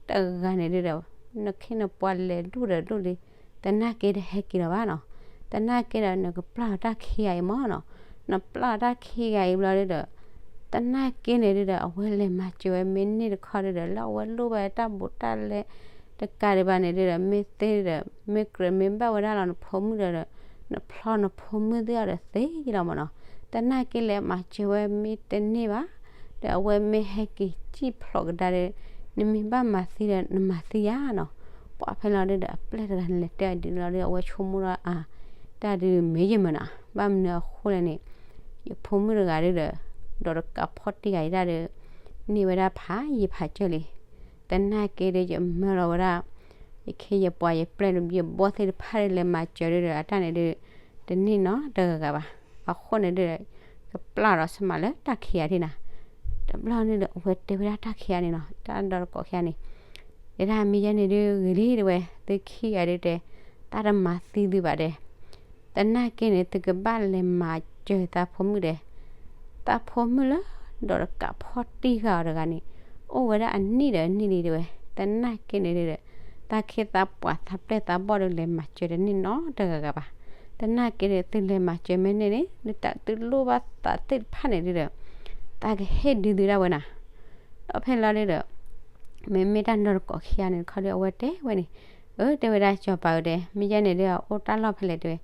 တဂၤန့ၣ်ဒုးဒီး နခ့နပှၤလဲၤဒိၣ်ဒီးဒိၣ်လံ, သနာ်က့တဟဲက့ၤလီၤဘၣ်နီၤ, သနာ်က့ဒီးနကပျၢ်လီၤတၢ်ခံဂၤအံၤမ့ၢ်နီၤ, နပျၢ်လီၤတၢ်ခံဂၤအံၤဘျီဒုးဒီး သနာ်က့န့ၣ်ဒုးဒီး အဝဲလဲၤမၤစၢၤဝဲမ့ၢ်န့ၢ်တခီဒုးဒီး လၢအဝဲလိၣ်ဝဲတၢ်ဘူးတၢ်လဲ တကးဒံးဘၣ်န့ၣ်ဒုးဒီး မ့ၢ်သ့ဒီး မ့ၢ်ကြၢးမ့ၢ်ဘၣ်ဝဲဒၣ်လီၤနဖိမုၣ်ဒီး နဖျီနဖိမုၣ်သ့ၣ်အီၤဒီးသ့လီၤမ့ၢ်နီၤ, သနာ်က့လဲၤမၤစၢၤဝဲမ့ၢ်တန့ၢ်ဘၣ် ဒီးအဝဲမ့ၢ်ဟဲက့ၤစံၣ်ဖျိးကဒါဒီး နမ့ၢ်ဘၣ်မၤသံဒီးနမၤသံယါနီၤ, ပှၤဖဲလီၤဒုးဒီး အပျဲၢ်တဂၤန့ၣ်လဲၤတဲအီၤဒ်န့ၣ်လီၤဒီး အဝဲဆိကမိၣ်ဒီးအါ တၢ်ဒုးမ့ၢ်ယမုာ်နီၤ, ဘၣ်မနုၤအဃိလဲၣ်န့ၣ် ယဖိမုၣ်တဂၤဒုးဒီး ဒီးတကးဖီၣ်တံၢ်ဂၤအံၤဒၣ်ဒီး န့ၢ်ဝဲဒၣ်ဖးယံာ်ဖးစၢၢ်လံ, သနာ်က့ဒီး ယမၢလီၤဝဲဒၣ် ယခ့ယပှၤယပျဲၢ်ယဘီၣ်သ့ၣ်တဖၣ်ဒီး လဲၤမၤစၢၤဒုးဒီး အတၢ်န့ၣ်ဒုး တန့ၢ်နီတဂၤဂၤဘၣ်, အဃိန့ၣ်ဒုးဒီး ကပျၢ်ဒီးဆမးလၢတၢ်ခံဂၤဒၣ်နၤ, တဘျီန့ၣ်ဒီး အဝဲတဲဝဲဒၣ်တၢ်ခံဂၤန့ၣ်နီၤ, တၢ်ဒီးတကိးခံဂၤန့ၣ် တဲဒၣ်မ့ၢ်ယဲန့ၣ်ဒုးဂ့ၤလံတဲဝဲ, သုခံဂၤဒုးတဲ တၢ်တမၤသံသုဘၣ်တဲ, သနာ်က့န့ၣ် သုကဘၣ်လဲၤမၤစၢၤသးဖိမုၣ်ဒဲး, သးဖိမုၣ်လၢ ဒီးတကးဖီၣ်တံၢ်ဃာ်အီၤတဂၤန့ၣ် အိၣ်ဝဲဒၣ်အနံၣ်ဒီးအနံၣ်လံတဲဝဲ, သနာ်က့န့ၣ်ဒုးဒီး သးခ့သးပှၤသးပျဲၢ်သးဘီၣ်ဒီး လဲၤမၤစၢၤတန့ၢ်နီတဂၤဂၤဘၣ်, သနာ်က့ဒီး သုလဲၤမၤစၢၤမ့ၢ်န့ၢ်န့ၣ် သုတၢ်သုလိၣ်ဘၣ်သးသ့ၣ်တဖၣ်န့ၣ်ဒုးဒီး သးကဟ့ၣ်ဒုးသုဒၣ်ဝဲနၤ, ဒီးဖဲလီၤဒုးဒီး မ့မ့ၢ်တၢ်နီၢ်တကိးခံဂၤန့ၣ်တခီဒီး အဝဲတဲဝဲန့ၣ်, အၢ တဲဝဲဒၣ် စီၤပၤဧၢ တဲ, မ့ၢ်ယဲန့ၣ်ဒီး အအိၣ်တၢ်လီၢ်ဖဲလဲၣ် တဲဝဲ,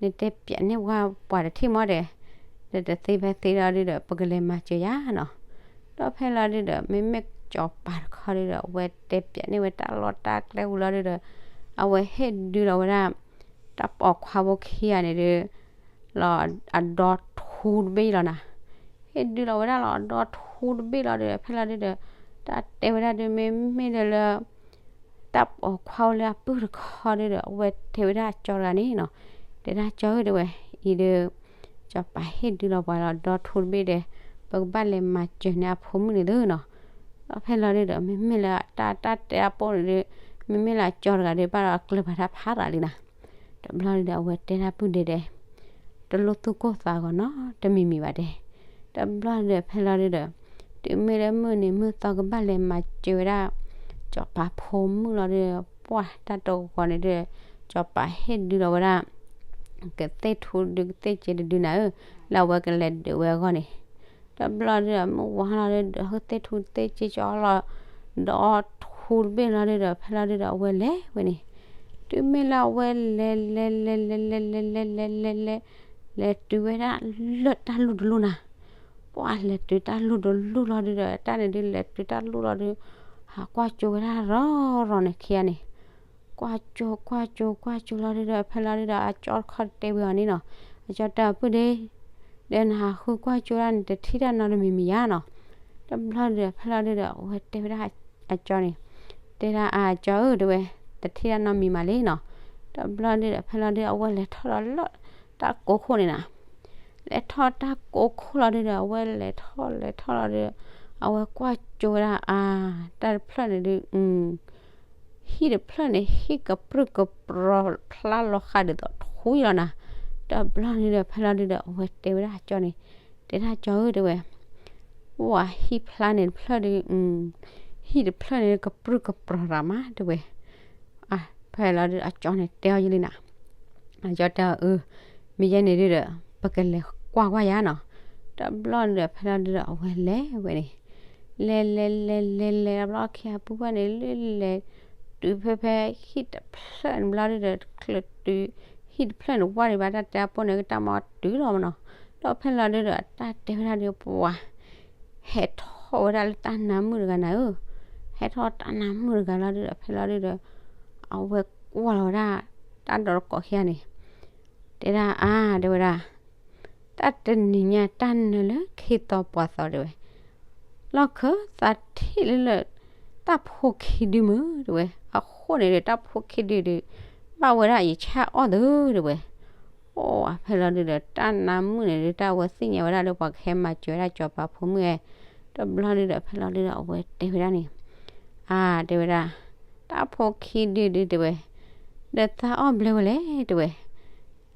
နတဲပျးန့ၢ်ဝဲပှၤတထံၣ်မီၢ် တဲ, ဒီးတသ့ဖဲသ့လီၤဒုဒီး ပကလဲၤမၤစၢၤယၤနီၤ. ဒီးဖဲလီၤဒုဒီး မ့မ့ၢ်စီၤပၤတခီဒုဒီး အဝဲတဲပျးန့ၢ်ဝဲတၢ်လီၢ်တၢ်ကျဲဝံၤလီၤဒုဒီး အဝဲဟ့ၣ်ဒုလီၤဝဲဒၣ် တၢ်ပိာ်ခွါဖိခံဂၤန့ၣ်ဒီး လီၤအဒီထူတဘ့ၣ်လီၤနၤ. ဟ့ၣ်ဒုလီၤဝဲဒၣ်လီၤအဒီထူတဘ့ၣ်လီၤဒီး ဖဲလီၤဒုဒီး တၢ်တဲဝဲဒၣ်ဒု မ့မ့ၢ်ဒီးလၢ တၢ်ပိာ်ခွါအိၣ်လၢအပုၢ်တခီဒုဒီး အဝဲတဲဝဲဒၣ်အကၠီတဂၤန့ၣ်နီၤ, တဲဒၣ်ကၠီဧၢ တဲဝဲ, အံၤဒီး စီၤပၤဟ့ၣ်ဒုလီၤပှၤလီၤဒီထူတဘ့ၣ်ဒီး ပကဘၣ်လဲၤမၤစၢၤန့ၢ်အဖိမုၣ်န့ၣ်သုနီၤ. ဒီးဖဲလီၤဒုဒီး မ့မ့ၢ်လၢတၢ်တၢ်တဲအပိၢ်န့ၣ်ဒု မ့မ့ၢ်လၢအကၠီတဂၤဒီး ဘၣ်ဒီးအကျၢၤဘၣ်တၢ်ဖးရၤလံနၤ. တဘျီဒုဒီး အဝဲတဲတၢ်ပုၢ်ဒဲးဒဲး တလိၣ်သူၣ်ကိၢ်သးဂီၤနီတမံၤမံၤဘၣ်တဲ. တဘျီဒုဒီး ဖဲလီၤဒုဒီး တုၤမ့ၢ်လၢမုၢ်နံၤမုၢ်သီကဘၣ်လဲၤမၤစၢၤဝဲဒၣ် စီၤပၤဖိမုၣ်လီၤဒုဒီး ပှၢ်တၢ်တဂီၤန့ၣ်ဒုဒီး စီၤပၤဟ့ၣ်ဒုလီၤဝဲဒၣ် ကသ့ၣ်ထူဒု ကသ့ၣ်စ့တဒုနၤဧၢ, လၢအဝဲကလဲၤဒုးဝဲအဂီၢ်န့ၣ်. တဘျီဒုဒီး မုၢ်ဝါလီၤဒုဒီး ဟ့ၣ်သ့ၣ်ထူသ့ၣ်စ့ကၠီလီၤ ဒီထူတဘ့ၣ်လီၤဒုဒီး ဖဲလီၤဒုဒီး အဝဲလဲၤဝဲန့ၣ်. တုၤမ့ၢ်လၢအဝဲလဲၤလဲၤလဲၤလဲၤလဲၤလဲၤလဲၤလဲၤလဲၤလဲၤ လဲၤတုၤဝဲဒၣ်လၢတၢ်လူၢ်တလူၢ်နၤ. ပှၢ်လဲၤတုၤတၢ်လူၢ်တလူၢ်လီၤဒုဒီး တၢ်န့ၣ်ဒု လဲၤတုၤတၢ်လူၢ်လီၤဒု ဟးကွၢ်ကၠိဝဲဒၣ်ရီၤရီၤန့ၣ်ခံဂၤန့ၣ်. ကွၢ်ကၠိ ကွၢ်ကၠိ ကွၢ်ကၠိလီၤဒုဒီး ဖဲလီၤဒုဒီး အကၠီတခီတဲဝဲအီၤန့ၣ်နီၤ, အကၠီတဲအီၤ ပုၢ်ဒဲး ဒီးနဟးဃုကွၢ်ကၠိဒၣ်န့ၣ် တထံၣ်တၢ်နီတမံၤမံၤဧါနီၤ. တဘျီဒုဒီး ဖဲလီၤဒုဒီး အဝဲတဲဝဲဒၣ်အကၠီန့ၣ်, တဲဒၣ်အကၠီဧၢ တဲဝဲ, တထံၣ်တၢ်နီတမံၤမံၤလံနီၤ. တဘျီဒုဒီး ဖဲလီၤဒု အဝဲလဲၤထီၣ်ဒီးလၢတၢ်ကိးခိၣ်န့ၣ်နၤ. လဲၤထီၣ်တၢ်ကိးခိၣ်လီၤဒုဒီး အဝဲလဲၤထီၣ်လဲၤထီၣ်လီၤဒုဒီး အဝဲကွၢ်ကၠိဝဲဒၣ်အါ တၢ်တဖျၢၣ်န့ၣ်ဒု ဟံၣ်တဖျၢၣ်န့ၣ် ဟံၣ်ကပြုၢ်ကပြီၤဖျါလီၤဃာ်ဒ်သိးထူအံၤလီၤနၤ. တဘျီဒုဒီး ဖဲလီၤဒုဒီး အဝဲတဲဝဲဒၣ်အကၠီန့ၣ်, တဲဒၣ်ကၠီဧၢ တဲဝဲ, ပှၢ်ဟံၣ်ဖျါန့ၣ်တဖျၢၣ်ဒု ဟံၣ်တဖျၢၣ်န့ၣ် ကပြုၢ်ကပြီၤရၤမး တဲဝဲ. ဖဲလီၤဒုဒီး အကၠီန့ၣ်တဲအီၤယလံနၤ. အကၠီတဲအီၤ အၢ မ့ၢ်ယဲန့ၣ်ဒုဒီး ပကလဲၤကွၢ်ကွၢ်ယၤနီၤ. တဘျီဒုဒီး ဖဲလီၤဒုဒီး အဝဲလဲၤဝဲန့ၣ် လဲၤလဲၤလဲၤလဲၤလဲၤတဘျီခံဂၤပုၢ်ဝဲၢ်န့ၣ် လဲၤလဲၤတုၤဖဲဖဲဟံၣ်တဖျၢၣ်န့ၣ်ဘျီဒုဒီး တချုးတုၤဟံၣ်တဖျၢၣ်န့ၣ်ဝဲဒံးဘၣ် တၢ်တဲအပိၢ်န့ၣ် ကတၢ်မၤတုၤလီၤမနီၤ. ဒီးဖဲလီၤဒုဒီး တၢ်တဲဝဲဒၣ်ဒု ပှၢ် ဟဲထီၣ်ဝဲဒၣ်လၢတၢ်နါမုၣ်တဂၤနၤဧၢ. ဟဲထီၣ်တၢ်နါမုၣ်တဂၤလီၤဒုဒီး ဖဲလီၤဒုဒီး အဝဲကွၢ်လီၤဝဲဒၣ် တၢ်ဒီတကိးခံဂၤန့ၣ် တဲဒၣ်အါ တဲဝဲဒၣ်, တၢ်တနံၤညါတၢ်နၢလၢခံသီပှၤသီ တဲဝဲ, လီၢ်ခၢၣ်သးထံၣ်လၢလၢ တၢ်ဖိခံဒုမုၢ် တဲဝဲ, အဃိန့ၣ်ဒီး တၢ်ဖိခံဒုဒီး ဘၣ်ဝဲဒၣ်ယဆၣ်အီၣ်သု တဲဝဲ. အိၣ်ဖဲလီၤဒုဒီး တၢ်နါမုၣ်န့ၣ်ဒု တၢ်ဝဲသ့ၣ်ညါဝဲဒၣ်လၢပှၤကဟဲမၤစၢၤဝဲဒၣ်စီၤပၤဖိမုၣ်ဧါ. တဘျီဒုဒီး ဖဲလီၤဒုဒီး အဝဲတဲဝဲဒၣ်န့ၣ်, အါ တဲဝဲဒၣ်, တၢ်ဖိခံဒုဒု တဲဝဲ, ဒီးသးအီၣ်ဘျဲဝဲလဲၣ် တဲဝဲ.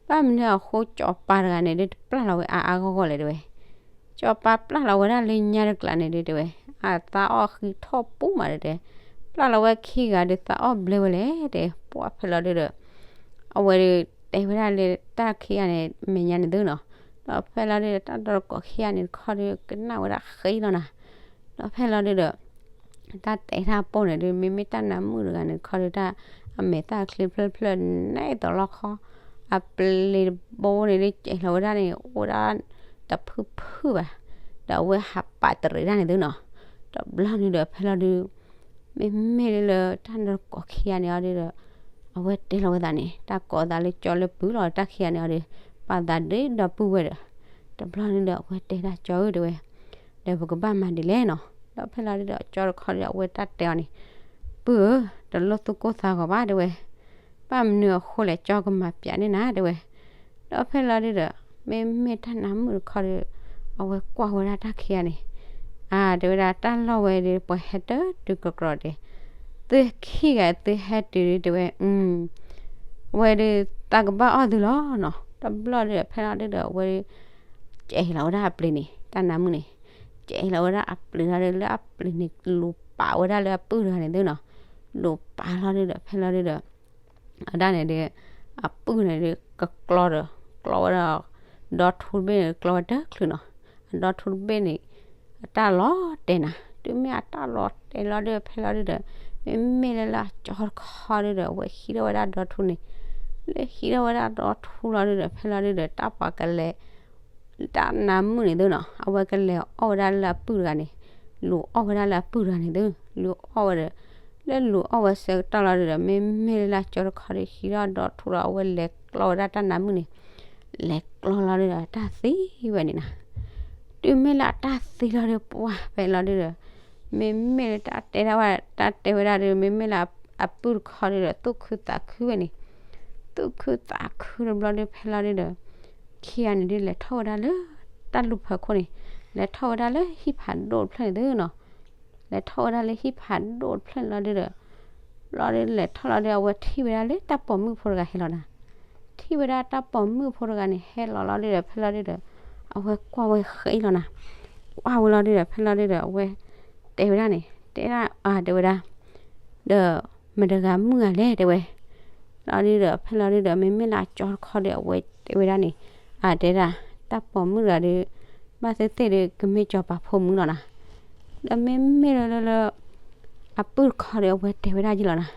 ဘၣ်မနုၤအဃိ စီၤပၤတဂၤန့ၣ်ဒု တပျၢ်လီၤဝဲအါအါဂီၢ်ဂီၢ်လဲၣ် တဲဝဲ. စီၤပၤပျၢ်လီၤဝဲဒၣ်လၢညါတကျးန့ၣ်ဒု တဲဝဲ, အသးအီၣ်ဃံထီၣ်ပူၤမးဒုတဲ, ပျၢ်လီၤဝဲခံဂၤဒု သးအီၣ်ဘျဲဝဲလဲၣ် တဲ, ပှၢ်ဖဲလီၤဒုဒီး အဝဲဒု တဲဝဲဒၣ်လၢတၢ်ခံဂၤန့ၣ် မဲာ်ညါန့ၣ်သုနီၤ. ဒီးဖဲလီၤဒုဒီး တၢ်ဒီတကိးခံဂၤန့ၣ်တခီဒု ကနၣ်ဝဲဒၣ်ဃ့လီၤနၤ. ဒီးဖဲလီၤဒုဒီး တၢ်တဲတၢ်ပိၢ်န့ၣ်ဒု မ့မ့ၢ်တၢ်နါမုၣ်တဂၤန့ၣ်တခီဒု တၢ်အမဲာ်သၣ်ချံဖျၢၣ်ဖျၢၣ် နဲသိးလီၢ်ခီ, အပျ့ၤတဘိန့ၣ်ဒု ကဲၤလီၤဝဲဒၣ်န့ၣ် အိၣ်ဝဲဒၣ်တဖုၣ်ဖုၣ်ဘၣ်, ဒီးအဝဲဟးပာ်တရံးဒၣ်န့ၣ်သုနီၤ. တဘျီန့ၣ်ဒီး ဖဲလီၤဒု မ့မ့ၢ်လၢတၢ်ဒီတကိးခံဂၤန့ၣ်အီၤဒုဒီး အဝဲတဲလီၤဝဲသးန့ၣ် တၢ်ကိးသးလၢကၠီလၢပုၢ်လီၤ တၢ်ခံဂၤန့ၣ်အီၤဒု ပာ်သးဒ့ဒီပုၢ်ဝဲၢ်ဒီး တဘျီန့ၣ်ဒီး အဝဲတဲဒၣ်ကၠီဧၢ တဲဝဲ, ဒီးပကဘၣ်မၤဒ်လဲၣ်နီၤ. ဒီးဖဲလီၤဒုဒီး ကၠီတခီဒီး အဝဲတၢ်တဲအီၤန့ၣ်, ပုၢ်ဧၢ, တလိၣ်သူၣ်ကိၢ်သးဂီၤဘၣ် တဲဝဲ, ဘၣ်မနုၤအဃိလဲၣ် ကၠီကမၤပျးန့ၢ်နၤ တဲဝဲ. ဒီးဖဲလီၤဒုဒီး မ့မ့ၢ်တၢ်နါမုၣ်တခီဒီး အဝဲကွၢ်ဝဲဒၣ်တၢ်ခံဂၤန့ၣ်, အါ တဲဝဲဒၣ် တၢ်လီၢ်ဝဲဒီး ပှၤဟဲတတုၤကကြီၤဒဲး, သုခံဂၤသုဟဲတုၤဒု တဲဝဲ, ဝဲဒု သးကဘၣ်အီၣ်သုလီၤနီၤ. တဘျီဒုဒီး ဖဲလီၤဒုဒီး အဝဲဒု ကဲၤလီၤဝဲဒၣ်အပျ့ၤန့ၣ် တၢ်နါမုၣ်န့ၣ်, ကဲၤလီၤဝဲဒၣ်အပျ့ၤလီၤဒု လၢအပျ့ၤန့ၣ် လူၤပာ်ဝဲဒၣ်လၢအပုၢ်တဂၤန့ၣ်သုနီၤ. လူၤပာ်လီၤဒုဒီး ဖဲလီၤဒုဒီး အဒၣ်န့ၣ်ဒီး အပုၢ်န့ၣ်ဒီး ကကျီဒီး ကျီဝဲဒၣ် ဒီထူတဘ့ၣ်န့ၣ် ကျီဝဲတချုးနီၤ. အဒီထူတဘ့ၣ်န့ၣ် အတၢ်လီၤတဲာ်နၤ တုၤမ့ၢ်အတၢ်လီၤတဲာ်လီၤဒုဒီး ဖဲလီၤဒုဒီး မ့မ့ၢ်လၢလၢအကၠီတခီဒုဒီး အဝဲဟံးထီၣ်ဝဲဒၣ်ဒီထူန့ၣ်, လၢဟံးထီၣ်ဝဲဒၣ်ဒီထူလီၤဒုဒီး ဖဲလီၤဒုဒီး တၢ်ပှၤကလဲၤ တၢ်နါမုၣ်န့ၣ်သုနီၤ အဝဲကလဲၤအီၣ်ဝဲဒၣ်လၢအပုၢ်တဂၤန့ၣ်, လူၤအီၣ်ဝဲဒၣ်လၢအပုၢ်တဂၤန့ၣ်သု, လူၤအီၣ်ဝဲဒီး လၢလူၤအီၣ်ဝဲဆၢကတီၢ်လီၤဒုဒီး မ့မ့ၢ်လၢလၢကၠီတခီဒီး ဟံးထီၣ်ဒီထူဒီး အဝဲလဲၤကျီဝဲဒၣ်တၢ်နါမုၣ်န့ၣ်, လဲၤကျီလီၤဒုဒီး တၢ်သံဝဲန့ၣ်နီၤ. တုၤမ့ၢ်လၢအတၢ်သံလီၤဒု ပှၢ်ဖဲလီၤဒုဒီး မ့မ့ၢ်လၢတၢ်တဲဒၣ်ဝဲ တၢ်တဲဝဲဒၣ်ဒု မ့မ့ၢ်လၢအပုၢ်တခီဒုဒီး သူၣ်ခုသးခုဝဲန့ၣ်, သူၣ်ခုသးခုတဘျီဒု ဖဲလီၤဒုဒီး ခံဂၤန့ၣ်ဒု လဲၤထီၣ်ဝဲဒၣ်လၢ တၢ်လူၢ်ဖၢခိၣ်န့ၣ်, လဲၤထီၣ်ဝဲဒၣ်လၢဟံၣ်ဖးဒိၣ်တဖျၢၣ်န့ၣ်သုနီၤ, လဲၤထီၣ်ဝဲဒၣ်လၢဟံၣ်ဖးဒိၣ်တဖျၢၣ်န့ၣ်လီၤဒုဒီး ဘျီဒုလဲၤထီၣ်လီၤဒု အဝဲထံၣ်ဝဲဒၣ်လၢတၢ်ပိာ်မုၣ်ဖိတဂၤဟဲလီၤနၤ, ထံၣ်ဝဲဒၣ်တၢ်ပိာ်မုၣ်ဖိတဂၤန့ၣ် ဟဲလီၤလီၤဒုဒီး ဖဲလီၤဒုဒီး အဝဲကွၢ်ဝဲဃဲလီၤနၤ, ကွၢ်ဝဲလီၤဒုဒီး ဖဲလီၤဒုဒီး အဝဲတဲဝဲဒၣ်န့ၣ် တဲဒၣ်အတဲဝဲဒၣ် ဒီးမတၤတဂၤမုၣ်ဂၤလဲၣ်တဲဝဲ, လီၤဒုဒီး ဖဲလီၤဒုဒီး မ့မ့ၢ်လၢအကၠီတခီဒီး အဝဲတဲဝဲဒၣ်န့ၣ်, အတဲဒၣ် တၢ်ပိာ်မုၣ်တဂၤဒု ဘၣ်သ့ၣ်သ့ၣ်ဒု ကမ့ၢ်ကၠီၤပၤဖိမုၣ်လီၤနၤ, ဒီးမ့မ့ၢ်လၢလၢလၢ အပုၢ်တခီဒီး အဝဲတဲဝဲဒၣ်ယံလီၤနၤ,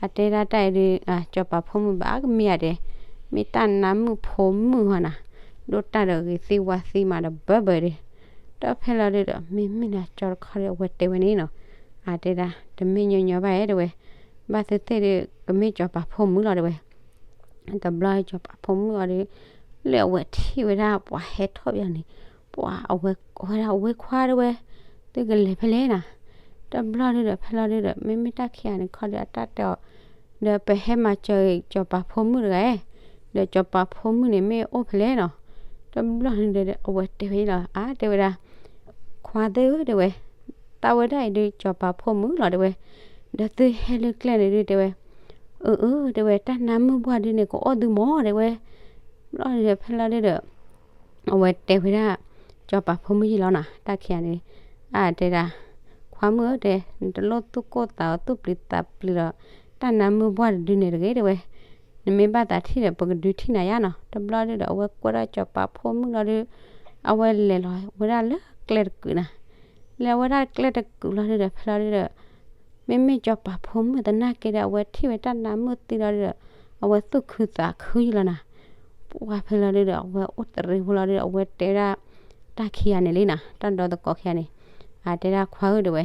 အတဲဒၣ်တၢ်အံၤဒု ကၠီၤပၤဖိမုၣ်ဘၣ်ကမ့ၢ်ဧါတဲ, မ့ၢ်တၢ်နါမုၣ်ဖိမုၣ်ဟီနၤ, ဒိၣ်တၢ်ဒီးဂ့ၤသံဝါသံမးဒီးဘၢဘၢဒု, ဒီးဖဲလီၤဒုဒီး မ့မ့ၢ်လၢကၠီၤတခီဒီး အဝဲတဲဝဲန့ၣ်နီၤ, အတဲဒၣ် တမ့ၢ်ညီညီဘၣ်ဧါတဲဝဲ, ဘၣ်သ့ၣ်သ့ၣ်ဒု ကမ့ၢ်ကၠီၤပၤဖိမုၣ်လီၤတဲဝဲ တဘျီကၠီၤပၤဖိမုၣ်အီၤဒီး လၢအဝဲထံၣ်ဝဲဒၣ်ပှၤဟဲထီၣ်ဘၣ်န့ၣ်, ပှၤအဝဲကိးဝဲဒၣ်ဝ့ခွါတဲဝဲ, သုကလဲၤဖဲလဲၣ်နၤ, တဘျီဒုဒီး ဖဲလီၤဒုဒီး မ့မ့ၢ်တၢ်ခံဂၤန့ၣ်ခီဒီး အတၢ်တဲအီၤ, ဒီးပဟဲမၤစၢၤကၠီၤပၤဖိမုၣ်တဂၤ, ဒီးကၠီၤပၤဖိမုၣ်န့ၣ်မ့ၢ်အိၣ်ဖဲလဲၣ်နီၤ, တဘျီဒုဒီး အဝဲတဲဝဲလီၤ အါတဲဝဲဒၣ် ခွါသ့ၣ်ဧၢတဲဝဲ, တၢ်ဝဲဒၣ်အံၤဒု ကၠီၤပၤဖိမုၣ်လီၤတဲဝဲ, ဒီးသုဟဲလၢကျဲန့ၣ်ဒုတဲဝဲ, အၢ အၢ တဲဝဲ တၢ်နါမုၣ်ပှၢ်ဒုန့ၣ် ကအိၣ်သုမီၤတဲဝဲ, ဘျီဒုဒီးဖဲလီၤဒုဒီး အဝဲတဲဝဲဒၣ် ကၠီၤပၤဖိမုၣ်ယံလီၤနီၤ တၢ်ခံဂၤန့ၣ်, အတဲဒၣ် ခွါမုၣ်ဧၢတဲ, နတလိၣ်သူၣ်ကိၢ်သးဂီၤသူၣ်ပျံၤသးပျံၤဒီး တၢ်နါမုၣ်ပှၢ်တဒုန့ၣ်တဂ့ၤတဲဝဲ, နမ့ၢ်ဘၣ်သးထံၣ်ဒီး ပကဒုးထံၣ်နၤယါနီၤ, တဘျီဒုဒီး အဝဲကွၢ်ဒၣ်ကၠီၤပၤဖိမုၣ်လီၤဒု, အဝဲလဲၤလီၤဝဲဒၣ်လၢကျဲတကုာ်နၤ, လဲၤဝဲဒၣ်ကျဲတကုာ်လီၤဒုဒီး ဖဲလီၤဒုဒီး မ့မ့ၢ်ကၠီၤပၤဖိမုၣ်သနာ်က့ဒီး အဝဲထံၣ်ဝဲတၢ်နါမုၣ်သံလီၤဒုဒီး အဝဲသူၣ်ခုသးခုယံလီၤနၤ, ပှၢ်ဖဲလီၤဒုဒီး အဝဲအိၣ်တရံးဖိလီၤဒုဒီး အဝဲတဲဒၣ် တၢ်ခံဂၤန့ၣ်လံနၤ တၢ်ဒီသကိးခံဂၤန့ၣ်, အတဲဒၣ်ခွါဧၢတဲဝဲ,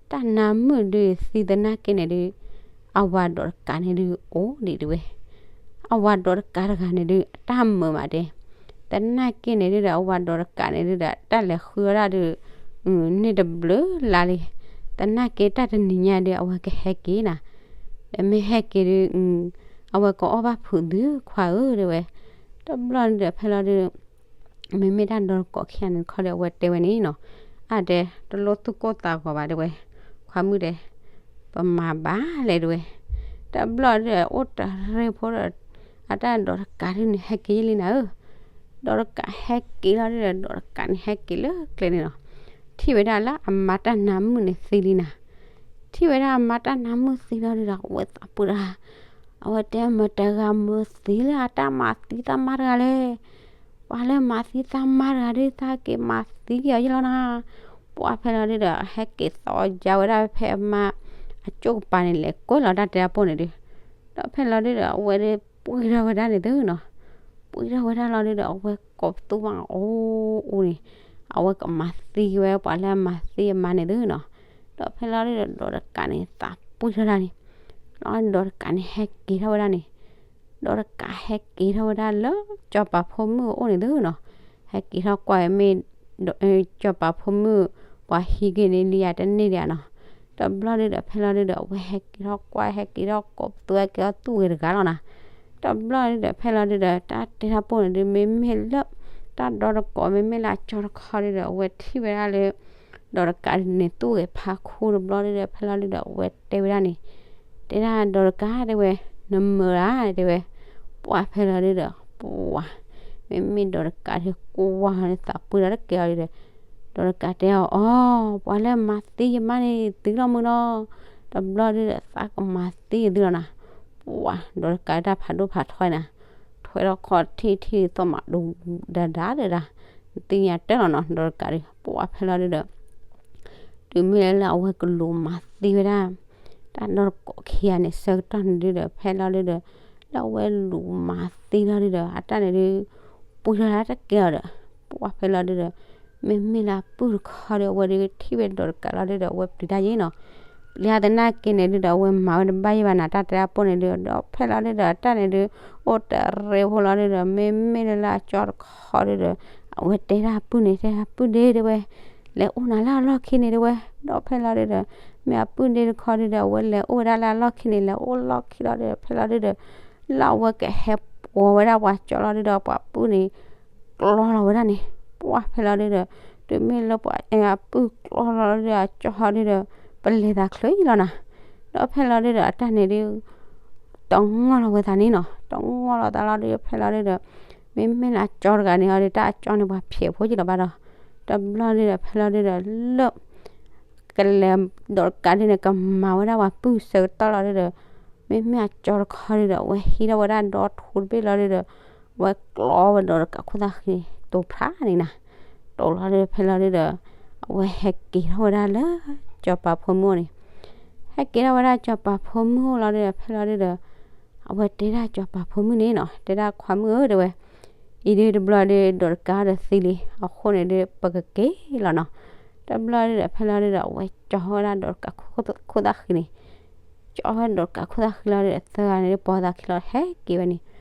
တၢ်နါမုၣ်ဒုသံသနာ်က့န့ၣ်ဒု အဝၤဒီးတကးန့ၣ်ဒုအိၣ်ဒံးတဲဝဲ, အဝၤဒီးတကးတဂၤန့ၣ်ဒု တၢ်မုာ်မးတဲ, သနာ်က့န့ၣ်ဒုဒီး အဝၤဒီးတကးန့ၣ်ဒုဒီး တၢ်လဲၤဃုဝဲဒၣ်ဒု န့ၢ်တဘျုးလါလံ, သနာ်က့တၢ်တနံၤညါဒု အဝဲကဟဲက့ၤနၤ, ဒီးမ့ၢ်ဟဲက့ၤဒု အဝဲကအီၣ်ဘၣ်ဖုးသုခွါဧၢတဲဝဲ, တဘျီဒုဒီး ဖဲလီၤဒု မ့မ့ၢ်တၢ်ဒီသကိးခံဂၤန့ၣ်ခီဒီး အဝဲတဲဝဲန့ၣ်နီၤ, အတဲ တလိၣ်သူၣ်ကိၢ်သးဂီၤဘၣ်တဲဝဲ, ခွါမုၣ်တဲ, ပမၤဘၣ်လဲၣ်တဲဝဲ, တဘျီဒုဒီး အိၣ်တရံးဖိဒီး အတၢ်ဒီးတကးဒုန့ၣ် ဟဲက့ၤယံလံနၤဧၢ, ဒီးတကးဟဲက့ၤလီၤဒုဒီး ဒီးတကးန့ၣ်ဟဲက့ၤလၢကျဲန့ၣ်နီၤ, ထံၣ်ဝဲဒၣ်လၢအမါတၢ်နါမုၣ်န့ၣ်သံလံနၤ, ထံၣ်ဝဲဒၣ်အမါတၢ်နါမုၣ်သံလီၤဒုဒီး အဝဲသးပှၢ်တၢ် အဝဲတဲမတၤတဂၤမုာ်သံလၢအတၢ်မၤသံသးမါတဂၤလဲၣ်, ပှၤလၢမၤသံသးမါတဂၤဒု သးက့ၤမၤသံက့ၤအီၤယံလီၤနၤ, ပှၢ်ဖဲလီၤဒုဒီး ဟဲက့ၤသီယါဝဲဒၣ်ဖဲအမါ အကၠိၣ်ကပၤန့ၣ် လဲၤကွဲလီၤတၢ်တဲအပိၢ်န့ၣ်ဒု, ဒီးဖဲလီၤဒုဒီး အဝဲဒု ပှံၢ်ထီၣ်ဝဲဒၣ်န့ၣ်သုနီၤ, ပှံၢ်ထီၣ်ဝဲဒၣ်လီၤဒုဒီး အဝဲကိးပသူဘၣ်အီၤအိၣ်န့ၣ်, အဝဲကမၤသံဝဲပှၤလၢအမၤသံအမါန့ၣ်သုနီၤ, ဒီးဖဲလီၤဒုဒီး ဒီးတကးန့ၣ် သးပှံၢ်ထီၣ်ဒၣ်န့ၣ်, ဒီးတကးန့ၣ် ဟဲက့ၤထီၣ်ဝဲဒၣ်န့ၣ် ဒီးတကးဟဲက့ၤထီၣ်ဝဲဒၣ်လၢ ကၠီၤပၤဖိမုၣ်အအိၣ်န့ၣ်သုနီၤ, ဟဲက့ၤထီၣ်ကွၢ်ဝဲမ့ၢ် ကၠီၤပၤဖိမုၣ် ပှၤဟံးက့ၤန့ၢ်လံဧါတန့ၢ်ဒံးဧါနီၤ, တဘျီဒုဒီး ဖဲလီၤဒုဒီး အဝဲဟဲက့ၤထီၣ်ကွၢ် ဟဲက့ၤထီၣ်ကိးပသူ ဟဲက့ၤထီၣ်သူၣ်ဂ့ၤတဂၤလီၤနၤ, တဘျီဒုဒီး ဖဲလီၤဒုဒီး တၢ်တဲထီၣ်ပိၢ်န့ၣ်ဒု မ့မ့ၢ်လၢ တၢ်ဒီသကိး မ့မ့ၢ်လၢအကၠီၤတခီဒုဒီး အဝဲထံၣ်ဝဲဒၣ်လၢ ဒီးတကးန့ၣ် သူၣ်ဂ့ၤဖးခူတဘျီဒုဒီး ဖဲလီၤဒုဒီး အဝဲတဲဝဲဒၣ်န့ၣ်, တဲဒၣ်ဒီးတကးတဲဝဲ, နမုာ်ဧါတဲဝဲ, ပှၢ်ဖဲလီၤဒုဒီး ပှၢ်, မ့မ့ၢ်ဒီးတကးဒု ကွၢ်သးပှံၢ်ဒီးတကဲအီၤဒုဒီး, ဒီးတကးတဲအီၤ အီ, ပှၤလၢမၤသံယမါန့ၣ် သံလီၤမုၢ်နီၤ, တဘျီဒုဒီး သးကမၤသံသုလီၤနၤ, ပှၢ်, ဒီးတကးတၢ်ဖးဒိၣ်ဖးထီနၤ, ထွဲထီၣ်ခီၣ်ထံၣ်ထံၣ်သီၣ်မးဒိဒၣ်ဒၣ်ဒၣ်, သ့ၣ်ညါတၢ်လီၤနီၤ ဒီးတကးဒု, ပှၢ်ဖဲလီၤဒုဒီး တ တုၤမ့ၢ်လၢအဝဲကလူၤမၤသံဝဲဒၣ် တၢ်ဒီတကိးခံဂၤန့ၣ် ဆၢကတီၢ်န့ၣ်ဒုဒီး ဖဲလီၤဒုဒီး လၢအဝဲလူၤမၤသံလီၤဒုဒီး အတၢ်န့ၣ်ဒု ပှ့ၤထီၣ်တၢ်တကဲလီၤဒီး ပှၢ်ဖဲလီၤဒုဒီး မ့မ့ၢ်လၢအပုၢ်တခီဒီး အဝဲဒုထံၣ်ဝဲဒီးတကးလီၤဒုဒီး အဝဲပျံၤတၢ်ယ့ၣ်နီၤ. ပျံၤတၢ်သနာ်က့န့ၣ်ဒုဒီး အဝဲမၤဝဲတဘၣ်ယဲၢ်ဘၣ်နၤ တၢ်တဲအပိၢ်န့ၣ်ဒု ဒီးဖဲလီၤဒုဒီး အတၢ်န့ၣ်ဒု အိၣ်တရံးဖိလီၤဒုဒီး မ့မ့ၢ်လၢလၢအကၠီတခီဒုဒီး အဝဲတဲဒၣ်ပုၢ်န့ၣ် တဲဒၣ်ပုၢ်ဒ့တဲဝဲ လဲၤအိၣ်နၤလၢအလီၢ်ခံန့ၣ်တဲဝဲ ဒီးဖဲလီၤဒုဒီး မ့ၢ်အပုၢ်ဒ့တခီဒုဒီး အဝဲလဲၤအိၣ်ဝဲဒၣ်လၢအလီၢ်ခံန့ၣ် လဲၤအိၣ်လီၢ်ခံလီၤဒုဒီး ဖဲလီၤဒုဒီး လၢအဝဲကဟဲပိာ်ဝဲဒၣ်ပှၤကၠီလီၤဒုဒီး ပှၤပုၢ်န့ၣ် ကျီလီၤဝဲဒၣ်န့ၣ် ပှၢ်ဖဲလီၤဒုဒီး တုၤမ့ၢ်လၢပှၤအပုၢ်ကျီလီၤဒုဒီး အကၠီဒုဒီး ပလဲၤသးချ့လီၤနၤ. ဒီးဖဲလီၤဒုဒီး အတၢ်န့ၣ်ဒု တငီၢ်လီၤဝဲသးန့ၣ်နီၤ တငီၢ်လီၤသးလီၤဒု ဖဲလီၤဒုဒီး မ့မ့ၢ်လၢအကၠီတဂၤန့ၣ်အီၤဒီး တၢ်အကၠီန့ၣ်ပှၤဖျဲးဖိက့ၤလီၤဘၣ်ဒီး တဘျီဒုဒီး ဖဲလီၤဒုဒီး လၢ ကလဲၤဒီးတကးဒုန့ၣ် ကမၤဝဲဒၣ်ပှၤပုၢ်ဆၢကတီၢ်လီၤဒုဒီး မ့မ့ၢ်အကၠီတခီဒုဒီး အဝဲဟံးထီၣ်ဝဲဒၣ်ဒီထူတဘ့ၣ်လီၤဒုဒီး အဝဲကျီဝဲဒီးတကးခိၣ်သၣ်ဃံန့ၣ် တိၤဖျါန့ၣ်နၤ တိၤလီၤဒုဒီး ဖဲလီၤဒုဒီး အဝဲဟဲက့ၤထီၣ်ဝဲဒၣ်လၢ ကၠီၤပၤဖိမုၣ်န့ၣ် ဟဲက့ၤထီၣ်ဝဲဒၣ်ကၠီၤပၤဖိမုၣ်အိၣ်လီၤဒုဒီး ဖဲလီၤဒုဒီး အဝဲတဲဒၣ်ကၠီၤပၤဖိမုၣ်န့ၣ်နီၤ တဲဒၣ်ခွါမုၣ်ဧၢ တဲဝဲ အံၤဒုတဘျီဒု ဒီးတကးဒီးသံလံ အဃိန့ၣ်ဒု ပကက့ၤလီၤနီၤ. တဘျီဒုဒီး ဖဲလီၤဒုဒီး အဝဲကၠီဝဲဒၣ်ဒီးတကးခိၣ်သၣ်ဃံန့ၣ် ကၠီဝဲဒီးတကးခိၣ်သၣ်ဃံလီၤဒုဒီး သၢဂၤန့ၣ်ဒု ပိာ်သးခံလီၤ ဟဲက့ၤဝဲန့ၣ်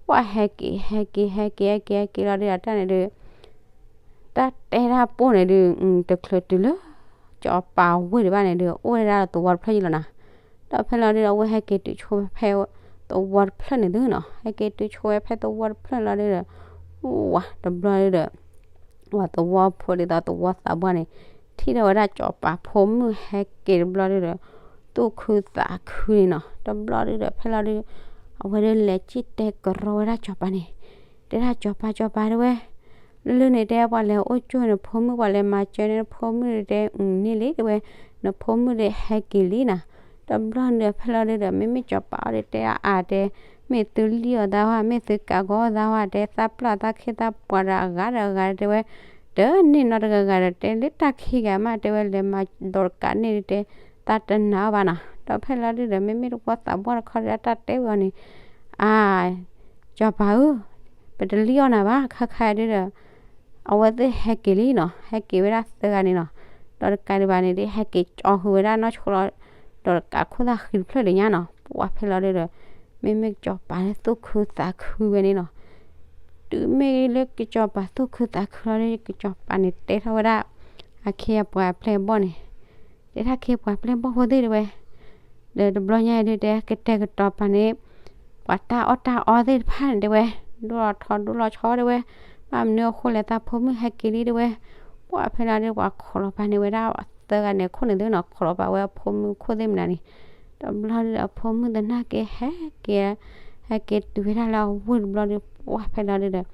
ပှၢ်ဟဲက့ၤ ဟဲက့ၤ ဟဲက့ၤ ဟဲက့ၤ ဟဲက့ၤလီၤဒုဒီး တၢ်န့ၣ်ဒု တၢ်တဲတၢ်ပိၢ်န့ၣ်ဒု တချုးတုၤလၢ ကၠီၤပၤဝ့ၢ်ဒံးဘၣ်န့ၣ်ဒု အိၣ်ဝဲဒၣ်သဝီတဖျၢၣ်ယံလီၤနၤ. ဒီးဖဲလီၤဒုဒီး အဝဲဟဲက့ၤတုၤဆိဖဲ သဝီတဖျၢၣ်န့ၣ်သုနီၤ ဟဲက့ၤတုၤဆိဝဲဖဲသဝီတဖျၢၣ်လီၤဒုဒီး ဝၤတဘျီဒုဒီး ဝၤသဝီဖိဒ်သိးသဝီသးပှၢ်န့ၣ် ထံၣ်ထီၣ်ဝဲဒၣ်ကၠီၤပၤဖိမုၣ်ဟဲက့ၤတဘျီဒုဒီး သူၣ်ခုသးခုန့ၣ်နီၤ. တဘျီဒုဒီး ဖဲလီၤဒု အဝဲဒုလဲၤစံၣ်တဲၤကရီဝဲဒၣ်ကၠီၤပၤန့ၣ် တဲဒၣ်ကၠီၤပၤ ကၠီၤပၤတဲဝဲ လၢန့ၣ်တဲ ပှၤလဲၤအိၣ်ကၠိနဖိမုၣ် ပှၤလဲၤမၤစၢၤန့ၣ်နဖိမုၣ်ဒုတဲ အန့ၣ်လံတဲဝဲ နဖိမုၣ်ဒုဟဲက့ၤလံနၤ. တဘျီဒုဒီး ဖဲလီၤဒုဒီး မ့မ့ၢ်ကၠီၤပၤအီၤဒုတဲအါအါတဲ မ့ၢ်သုလံၣ်အီၤသးဝဲ မ့ၢ်သုကးဂီၤအီၤသးဝဲတဲ သးပျၢ်သးခ့သးပှၤဒီးအဂၤဒီးအဂၤတဲဝဲ တန့ၢ်နီတဂၤဂၤဒီး တဲလၢတၢ်ခံဂၤမးတဲဝဲ လဲၤမၤဒီးတကးန့ၣ်ဒုတဲ သးတနာ်အီၤဘၣ်နီၤ. ဒီးဖဲလီၤဒုဒီး မ့မ့ၢ်တဝီသးပှၢ်တခီဒီး တၢ်တဲဝဲအီၤန့ၣ် အါ ကၠီၤပၤဧၢ ပတလံၣ်အီၣ်နၤဘၣ် ခါခါဒုဒီး အဝဲသ့ၣ်ဟဲက့ၤလံနီၤ ဟဲက့ၤဝဲဒၣ်သၢဂၤန့ၣ်နီၤ. ဒီးတကးဒံးဘၣ်န့ၣ်ဒု ဟဲက့ၤကၠီဃုာ်ဝဲဒၣ်နီၢ်ဆိလီၤ ဒီးတကးခိၣ်သၣ်ဃံတဖျၢၣ်လံညါနီၤ. ပှၢ်ဖဲလီၤဒုဒီး မ့မ့ၢ်ကၠီၤပၤလၢသူၣ်ခုသးခုဝဲန့ၣ်နီၤ. တုၤမ့ၢ်လၢကၠီၤပၤသူၣ်ခုသးခုလီၤဒု ကၠီၤပၤန့ၣ်တဲထီၣ်ဝဲဒၣ် အခ့အပှၤအပျဲၢ်အဘီၣ်န့ၣ် တဲဒၣ်ခ့ပှၤပျဲၢ်ဘီၣ်ဖိသ့ၣ်တဲဝဲ ဒီးတဘျီညါဒုတဲ ကတဲာ်ကတီၤပာ်န့ၣ် ပှၤတၢ်အီၣ်တၢ်အီသ့ၣ်တဖၣ်န့ၣ်တဲဝဲ ဒိၣ်လီၤထီဒိၣ်လီၤဆီတဲဝဲ ဘၣ်မနုၤအဃိလဲၣ် သးဖိမုၣ်ဟဲက့ၤလံတဲဝဲ. ပှၢ်ဖဲလီၤဒု ပှၤခိးလီၤပာ်န့ၢ်ဝဲဒၣ်သၢဂၤန့ၣ်အခိၣ်န့ၣ်သုနီၤ ခိးလီၤပာ်ဝဲအဖိမုၣ်ခိၣ်သ့ၣ်မနုၤန့ၣ်. တဘျီဒုဒီးအဖိမုၣ်သနာ်က့ဟဲက့ၤ ဟဲက့ၤတုၤဝဲဒၣ်လၢအဝ့ၢ်တဘျီဒု ပှၢ်ဖဲလီၤဒုဒီး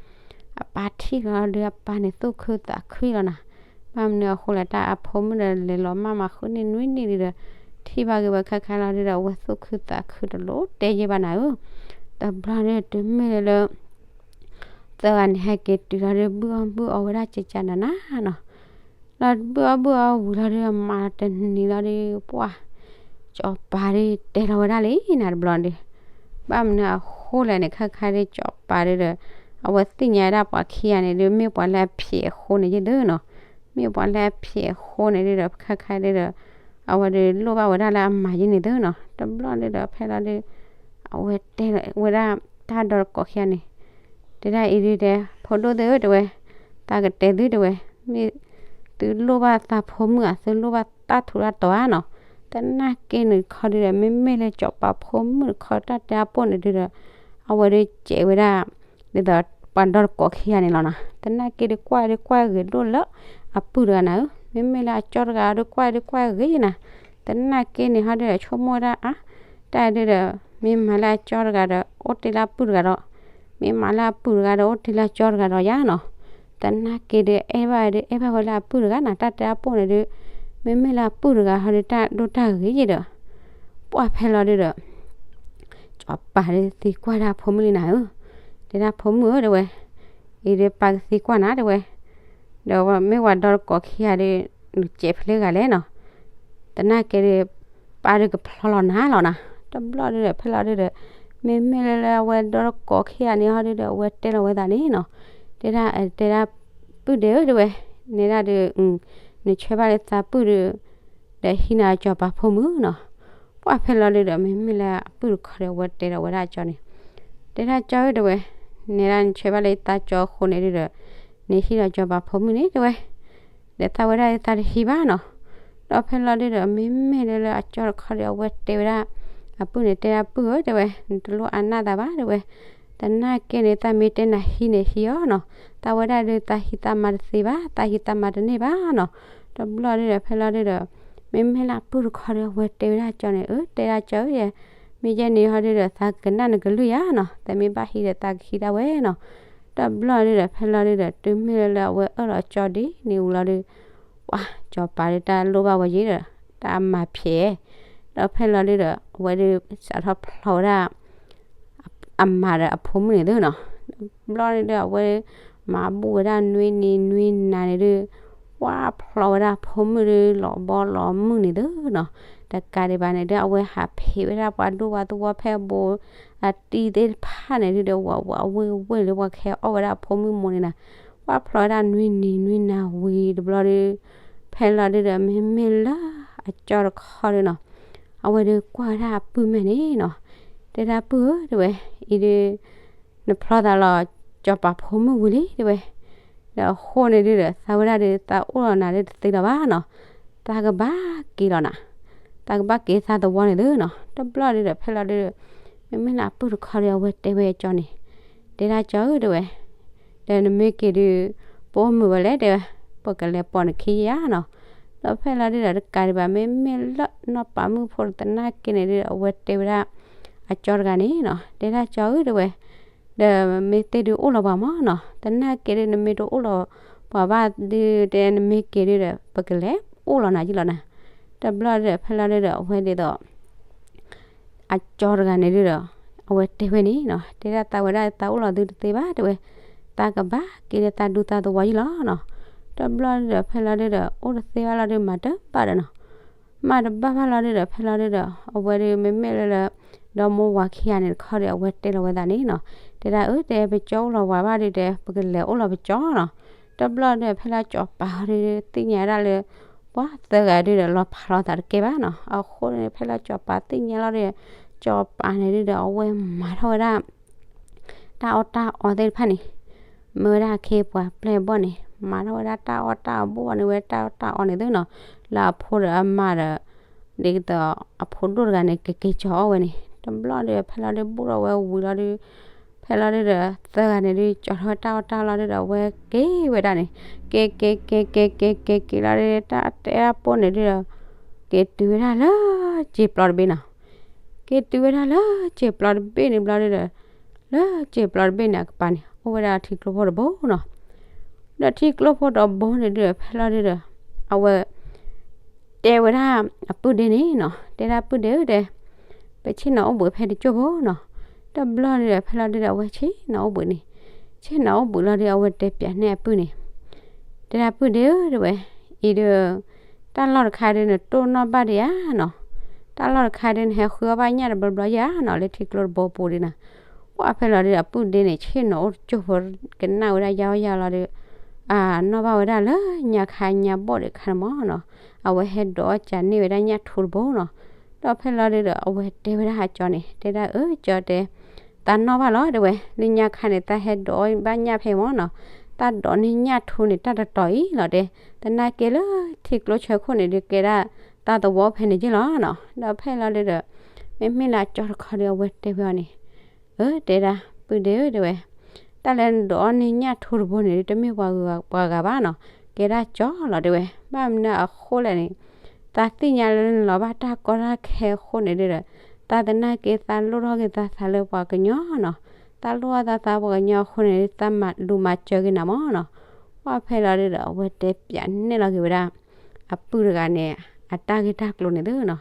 အပၢ်ထံၣ်လီၤဒု အပၢ်န့ၣ်သူၣ်ခုသးခုလီၤနီၤ. ဘၣ်မနုၤအဃိလဲၣ် တၢ်အဖိမုၣ်ဒီးလဲၤလီၤမၢ်မၤဃုန့ၢ်နွံနံၣ်ဒုဒီး ထံၣ်ဘၣ်က့ၤဝဲခါခါလီၤဒုဒီး အဝဲသူၣ်ခုသးခုတလိၣ်တဲယဲၢ်ဘၣ်နၤဧၢ. တဘျီဒုတုၤမ့ၢ်လၢလၢ သၢဂၤန့ၣ်ဟဲက့ၤတုၤလီၤဒု ဘုၣ်အီၣ်ဘုၣ်အီဝဲဒၣ်ကကနၤနၤနီၤ. လီၤဘုၣ်အီၣ်ဘုၣ်အီဝံၤလီၤဒု မၤတနံၤလီၤဒု ပှၢ် ကၠီၤပၤဒု တဲလီၤဝဲဒၣ်လံနၤတဘျီဒု. ဘၣ်မနုၤအဃိလဲၣ်န့ၣ် ခါခါဒု ကၠီၤပၤဒုဒီး အဝဲသ့ၣ်ညါဝဲဒၣ်ပှၤခံဂၤန့ၣ်ဒု မ့ၢ်ပှၤလၢအဖျဲးအဃိန့ၣ်ယဲၢ်သုနီၤ. မ့ၢ်ပှၤလၢအဖျဲးအဃိန့ၣ်ဒုဒီး ခါခါဒုဒီး အဝဲဒုလိၣ်ဘၣ်ဝဲဒၣ်လၢအမၤယဲၢ်န့ၣ်သုနီၤ. တဘျီဒုဒီး ဖဲလီၤဒု အဝဲတဲဝဲဒၣ်တၢ်ဒီတကိးခံဂၤန့ၣ် တဲဒၣ်အံၤဒုတဲ ဖိဒိၣ်သ့ၣ်ဧၢတဲဝဲ သးကတဲသုတဲဝဲ မ့ၢ်သုလိၣ်ဘၣ်သးဖိမုၣ်ဧါ သုလိၣ်ဘၣ်တၢ်ထူးတၢ်တီၤဧါနီၤ. သနာ်က့န့ၣ်တခီဒုဒီး မ့မ့ၢ်လၢကၠီၤပၤဖိမုၣ်တခီတၢ်တဲအပိၢ်န့ၣ်ဒုဒီး အဝဲဒုစဲးဝဲဒၣ် ဒ်သိးပှၤဒီတကိးခံဂၤန့ၣ်လီၤနီၤ. သနာ်က့ဒုကွၢ်ဒုကွၢ်ဂ့ၤဒိၣ်လၢအပုၢ်တဂၤနၤဧၢ. မ့မ့ၢ်လၢအကၠီတဂၤဒုကွၢ်ဒုကွၢ်ဂ့ၤနၤ. သနာ်က့န့ၣ်ဟီဒုဒီးဆိကမိၣ်ဝဲဒၣ်အါ တၢ်ဒုဒီး မ့ၢ်မၤလၢအကၠီတဂၤဒီး အိၣ်တ့ၢ်လၢအပုၢ်တဂၤဒီး မ့ၢ်မၤလၢအပုၢ်တဂၤဒီး အိၣ်တ့ၢ်လၢကၠီတဂၤဒီးယါနီၤ. သနာ်က့ဒု အဲၣ်ဘၣ်ဒု အဲၣ်ဘၣ်ဝဲလၢအပုၢ်တဂၤနီၤ တၢ်တဲအပိၢ်န့ၣ်ဒု မ့မ့ၢ်လၢအပုၢ်တဂၤဟီဒု တၢ်ဒိၣ်တၢ်ဂ့ၤယဲၢ်ဒီး ပှၢ်ဖဲလီၤဒုဒီး ကၠီၤပၤဒုသံကွၢ်ဒၣ်ဖိမုၣ်လံနၤဧၢ, တဲဒၣ်ဖိမုၣ်ဧၢ တဲဝဲ, အံၤဒုပၢ်ကသံကွၢ်နၤ တဲဝဲ, ဒီးမ့ၢ်ဝဲဒီတကိးခံဂၤဒု နစဲးဖဲလဲၣ်ဂၤလဲၣ်နီၤ, သနာ်က့ဒီး ပၢ်ဒုးကဖျီလီၤနၤလီၤနၤ. တဘျီဒုဒီး ဖဲလီၤဒုဒီး မ့မ့ၢ်လၢလၢအဝဲဒီတကိးခံဂၤန့ၣ်ဟီဒုဒီး အဝဲတဲလီၤဝဲသးန့ၣ်နီၤ, တဲဒၣ် တဲဒၣ် ပုၢ်ဒဲးဧၢ တဲဝဲ, နဲဒၣ်ဒုး နဆှၢဘၣ်လၢသးပုၢ်ဒုး ဒီးဟံးနၤစီၤပၤဖိမုၣ်နီၤ. ပှၢ်ဖဲလီၤဒုဒီး မ့မ့ၢ်လၢအပုၢ်တခီဒီး အဝဲတဲဒီးဝဲဒၣ်ကၠီန့ၣ်, တဲဒၣ်ကၠီဧၢ တဲဝဲ, နဲဒၣ်နဆှၢဘၣ်လၢသးကၠီအဃိန့ၣ်ဒုဒီး နဟံးဒီးစီၤပၤဖိမုၣ်န့ၣ် တဲဝဲ ဒီးသးဝဲဒၣ်သးတဟံးဘၣ်နီၤ. ဒီးဖဲလီၤဒုဒီး မ့မ့ၢ်လၢလၢအကၠီတခီဒီး အဝဲတဲဝဲဒၣ် အပုၢ်န့ၣ် တဲဒၣ်ပုၢ်ဧၢ တဲဝဲ, နတလိၣ်အါနၢ်သးဘၣ် တဲဝဲ, သနာ်က့န့ၣ် သးမ့ၢ်တဲနၤဟံးန့ၣ်ဟံးအီၤနီၤ, သးဝဲဒၣ်ဒုး သးဟံးသးမၤတသ့ဘၣ်, သးဟံးသးမၤတန့ၢ်ဘၣ်နီၤ. တဘျီဒုဒီး ဖဲလီၤဒုဒီး မ့မ့ၢ်လၢအပုၢ်တခီဒီး အဝဲတဲဝဲဒၣ်ကၠီန့ၣ် အၢ တဲဒၣ်ကၠီဧၢ ယဲ, မ့ၢ်ယဲန့ၣ်ဟီဒုဒီး သးကနၣ်နကလုၢ်ယၤနီၤ, သးမ့ၢ်ဘၣ်ဟံးဒီး သးကဟံးဒၣ်ဝဲနီၤ. တဘျီဒုဒီး ဖဲလီၤဒုဒီး တုၤမ့ၢ်လၢလၢအဝဲအၢၣ်လီၤကၠီဒ်န့ၣ်ဝံၤလီၤဒု ပှၢ်စီၤပၤဒုးတၢ်လိၣ်ဘၣ်ဝဲယဲဒီး တၢ်အမၤဖျဲး, ဒီးဖဲလီၤဒုဒီး အဝဲဒုးစးထီၣ်ဖျီဝဲဒၣ် အမၤဒီးအဖိမုၣ်န့ၣ်သုနီၤ. တဘျီဒုဒီး အဝဲမၤဘူၣ်ဝဲဒၣ်နွံနံၤနွံနၤန့ၣ်ဒု ပှၢ်ဖျီဝဲဒၣ်ဖိမုၣ်ဒု လီၤဘီလီၤမုၢ်န့ၣ်သုနီၤ. တကးဒံးဘၣ်န့ၣ်ဒု အဝဲဟးဖံးဝဲဒၣ်ပှၤဒိၣ်ပှၤသဝီဖဲအဘိ အတံၤသ့ၣ်တဖၣ်န့ၣ်ဒုဒီး ဝးဝးဝ့ၢ်ဝ့ၢ်လၢပှၤကဟဲအီၣ်ဝဲဒၣ်အဖိမုၣ်မိၢ်န့ၣ်နီၤ. ပှၢ်ဖျီဝဲဒၣ်နွံနံၤနွံနၤဝံၤတဘျီဒု ဖဲလီၤဒုဒီး မ့မ့ၢ်လၢအကၠီတခီဒုနီၤ, အဝဲဒုးကွၢ်ဝဲဒၣ်အပုၢ်မဲာ်န့ၣ်နီၤ, တဲဒၣ်ပုၢ်ဧၢ တဲဝဲ, အံၤဒု နဖျီသးလီၤ စီၤပၤဖိမုၣ်ဝံၤလံ တဲဝဲ, ဒီးအဃိန့ၣ်ဒုဒီး သးဝဲဒၣ်ဒု သးအိၣ်လီၤနၤဒုတသ့လီၤဘၣ်နီၤ, သးကဘၣ်က့ၤလီၤနၤ, သးကဘၣ်က့ၤသးသဝီန့ၣ်သုနီၤ. တဘျီဒုဒီး ဖဲလီၤဒုဒီး မ့မ့ၢ်လၢအပုၢ်တခီဒီး အဝဲတဲဝဲကၠီန့ၣ်, တဲဒၣ်ကၠီဧၢ တဲဝဲ, ဒီးနမ့ၢ်က့ၤဒု ပအိၣ်မုာ်ဝဲလဲၣ် တဲဝဲ, ပကလဲၤပိာ်နခံယၤနီၤ. ဒီးဖဲလီၤဒုဒီး တကးဒံးဘၣ် မ့မ့ၢ်လၢနီၢ်ပၤမုၣ်ဖိသနာ်က့န့ၣ်ဒု အဝဲတဲဝဲဒၣ် အကၠီတဂၤန့ၣ်နီၤ, တဲဒၣ်ကၠီဧၢ တဲဝဲ, ဒီးမ့ၢ်သ့ၣ်ဒုအိၣ်လီၤပှၤမၢ်နီၤ, သနာ်က့ဒု နမ့ၢ်တအိၣ်လီၤပှၤဘၣ်ဒု တဲနမ့ၢ်က့ၤဒုဒီး ပကလဲၤအိၣ်လီၤနၤယံလီၤနၤ. တဘျီဒုဒီး ဖဲလီၤဒုဒီး အဝဲဒ်သိး အကၠီတဂၤန့ၣ်ဒုဒီး အဝဲတဲဝဲန့ၣ်နီၤ, တဲဒၣ်သးဝဲဒၣ်သးအိၣ်လီၤသုတသ့ဘၣ် တဲဝဲ, သးကဘၣ်က့ၤလၢသးဒူသးသဝီယံလီၤနီၤ. တဘျီဒုဒီး ဖဲလီၤဒုဒီး အိၣ်တသ့ဘၣ်လီၤဒု မၤတဘၣ်ဒီးနီၤ, မၤတဘၣ်ဘၣ်လီၤဒုဒီး ဖဲလီၤဒုဒီး အဝဲဒု မ့မ့ၢ်လၢလၢ ဒီမိၢ်ဝၤခံဂၤန့ၣ်တခီဒီး အဝဲတဲလီၤဝဲသးန့ၣ်နီၤ, တဲဒၣ်အၢ တဲပကၠီအိၣ်လီၤပှၤဘၣ်ဒုတဲ ပကလဲၤအိၣ်လီၤပကၠီနီၤ. တဘျီဒုဒီး ဖဲလၢစီၤပၤဒု သ့ၣ်ညါဒၣ်လၢ ပှၤသၢဂၤဒုဒီး လီၤဖးလီၤသးတကဲဘၣ်နီၤ. အဃိန့ၣ် ဖဲလၢစီၤပၤသ့ၣ်ညါလီၤဒီး စီၤပၤန့ၣ်ဒုဒီး အဝဲမၤထီၣ်ဝဲဒၣ် တၢ်အီၣ်တၢ်အီသ့ၣ်တဖၣ်န့ၣ် မ့ၢ်ဝဲဒၣ်အခ့အပှၤပျဲၢ်ဘီၣ်န့ၣ် မၤထီၣ်ဝဲဒၣ်တၢ်အီၣ်တၢ်အီ ဘိၣ်ဘၣ်န့ၢ်ဝဲတၢ်အီၣ်တၢ်အီန့ၣ်သုနီၤ, လၢအဖိဒီးအမါဒီး ဒ်သိးအဖိဒိၣ်တဂၤန့ၣ် ကက့ၤကၠီအီၣ်ဝဲန့ၣ် တဘျီဒုဒီး ဖဲလီၤဒု ဘိၣ်ထီၣ်ဝဲဝံၤလီၤဒု ဖဲလီၤဒုဒီး သၢဂၤန့ၣ်ဒု ကၠီထီၣ်ဝဲတၢ်အီၣ်တၢ်အီလီၤဒုဒီး အဝဲက့ၤဝဲဒၣ်န့ၣ် က့ၤက့ၤက့ၤက့ၤက့ၤက့ၤက့ၤလီၤဒု တၢ်တဲအပိၢ်န့ၣ်ဒုဒီး က့ၤတုၤဝဲဒၣ်လၢစံာ်ပျီတဘ့ၣ်နီၤ. က့ၤတုၤဝဲဒၣ်လၢစံာ်ပျီတဘ့ၣ်န့ၣ်ဘျီဒုဒီး လၢစံာ်ပျီတဘ့ၣ်န့ၣ်အကပၤန့ၣ် အိၣ်ဝဲဒၣ်ထံကျိဖိတဘိနီၤ. ဒီးထံကျိဖိတဘိန့ၣ်ဒုဒီး ဖဲလီၤဒုဒီး အဝဲ တဲဝဲဒၣ်အပုၢ်ဒ့န့ၣ်နီၤ, တဲဒၣ်ပုၢ်ဒ့ဧၢ တဲ ပဆ့ၣ်နီၤအိၣ်ဘှံးဖဲတကၠိၢ်ဖိနီၤ. တဘျီဒုဒီး ဖဲလီၤဒုဒီး အဝဲဆ့ၣ်နီၤအိၣ်ဘှံးန့ၣ် ဆ့ၣ်နီၤအိၣ်ဘှံးလီၤဒု အဝဲတဲပၠးန့ၢ်အပုၢ်န့ၣ် တဲဒၣ်ပုၢ်ဒ့ဧၢ တဲဝဲ, အံၤဒု တၢ်လီၢ်တခါဒု နတိၢ်နီၣ်ဘၣ်ဒံးဧါနီၤ, တၢ်လီၢ်တခါဒု နဟဲဃုအီၣ်ဘၣ်ညၣ်တဘျီဘျီယၤနီၤ လၢထံကျိတဘိပူၤဒုနီၤ. ပှၢ်ဖဲလီၤဒုဒီး အပုၢ်ဒ့န့ၣ် ဆ့ၣ်နီၤအိၣ်တကၠိၢ်ဖိ ကနၣ်ဝဲဒၣ်ယါအီၣ်ယါလီၤဒု အနီၣ်ဘၣ်ဝဲဒၣ်လၢညါခါညါဘီၣ်ဒံးခါန့ၣ်မၢ်နီၤ, အဝဲဟဲဒိးအီၣ်ကၠးန့ၢ်ဝဲဒၣ်ညၣ်ထူတဘိနီၤ. ဒီးဖဲလီၤဒုဒီး အဝဲတဲဝဲဒၣ်အကၠီန့ၣ် တဲဒၣ်အၢကၠီတဲ သးနီၣ်ဘၣ်လီၤ တဲဝဲ, လၢညါခါန့ၣ် သးဟဲဒိးအီၣ်ဘၣ်ညၣ်ဖဲမၢ်နီၤ, သးဒိးန့ၢ်ညၣ်ထူန့ၣ် တၢ်တတီၤအံၤလီၤတဲ, သနာ်က့လၢထံကျိဆၢခိၣ်န့ၣ်ဒု ကဲဒၣ်သးသဝီဖဲန့ၣ်ယ့ၢ်လီၤနီၤ. ဒီးဖဲလီၤဒုဒီး မ့မ့ၢ်လၢအကၠီတခီဒု အဝဲတဲဝဲအီၤန့ၣ် အၢ တဲဒၣ် ပုၢ်ဒ့ဧၢ တဲဝဲ, တၢ်လၢနဒိးအီၣ်န့ၢ်ညၣ်ထူတဘိန့ၣ်ဒု တမ့ၢ်ပှၤဂၤပှၤဂၤဘၣ်နီၤ, ကဲဒၣ်ကၠီလီၤတဲဝဲ. ဘၣ်မနုၤအဃိလဲၣ်န့ၣ် သးသ့ၣ်ညါလၢနလီၤဘၣ်တၢ်ကီတၢ်ခဲအဃိန့ၣ်ဒုဒီး သးသနာ်က့ သးလိၣ်ထီၣ်က့ၤသးသးလၢပှၤကညီနီၤ, သးလိၣ်အီၣ်သးသးပှၤကညီအဃိန့ၣ် သးမၤဒူမၤစၢၤက့ၤနၤမၢ်နီၤ. ပှၢ်ဖဲလီၤဒုဒီး အဝဲတဲပၠးနဲၣ်လီၤက့ၤဝဲဒၣ် အပုၢ်တဂၤန့ၣ် အတၢ်ဂ့ၢ်တၢ်ကျိၤန့ၣ်သုနီၤ.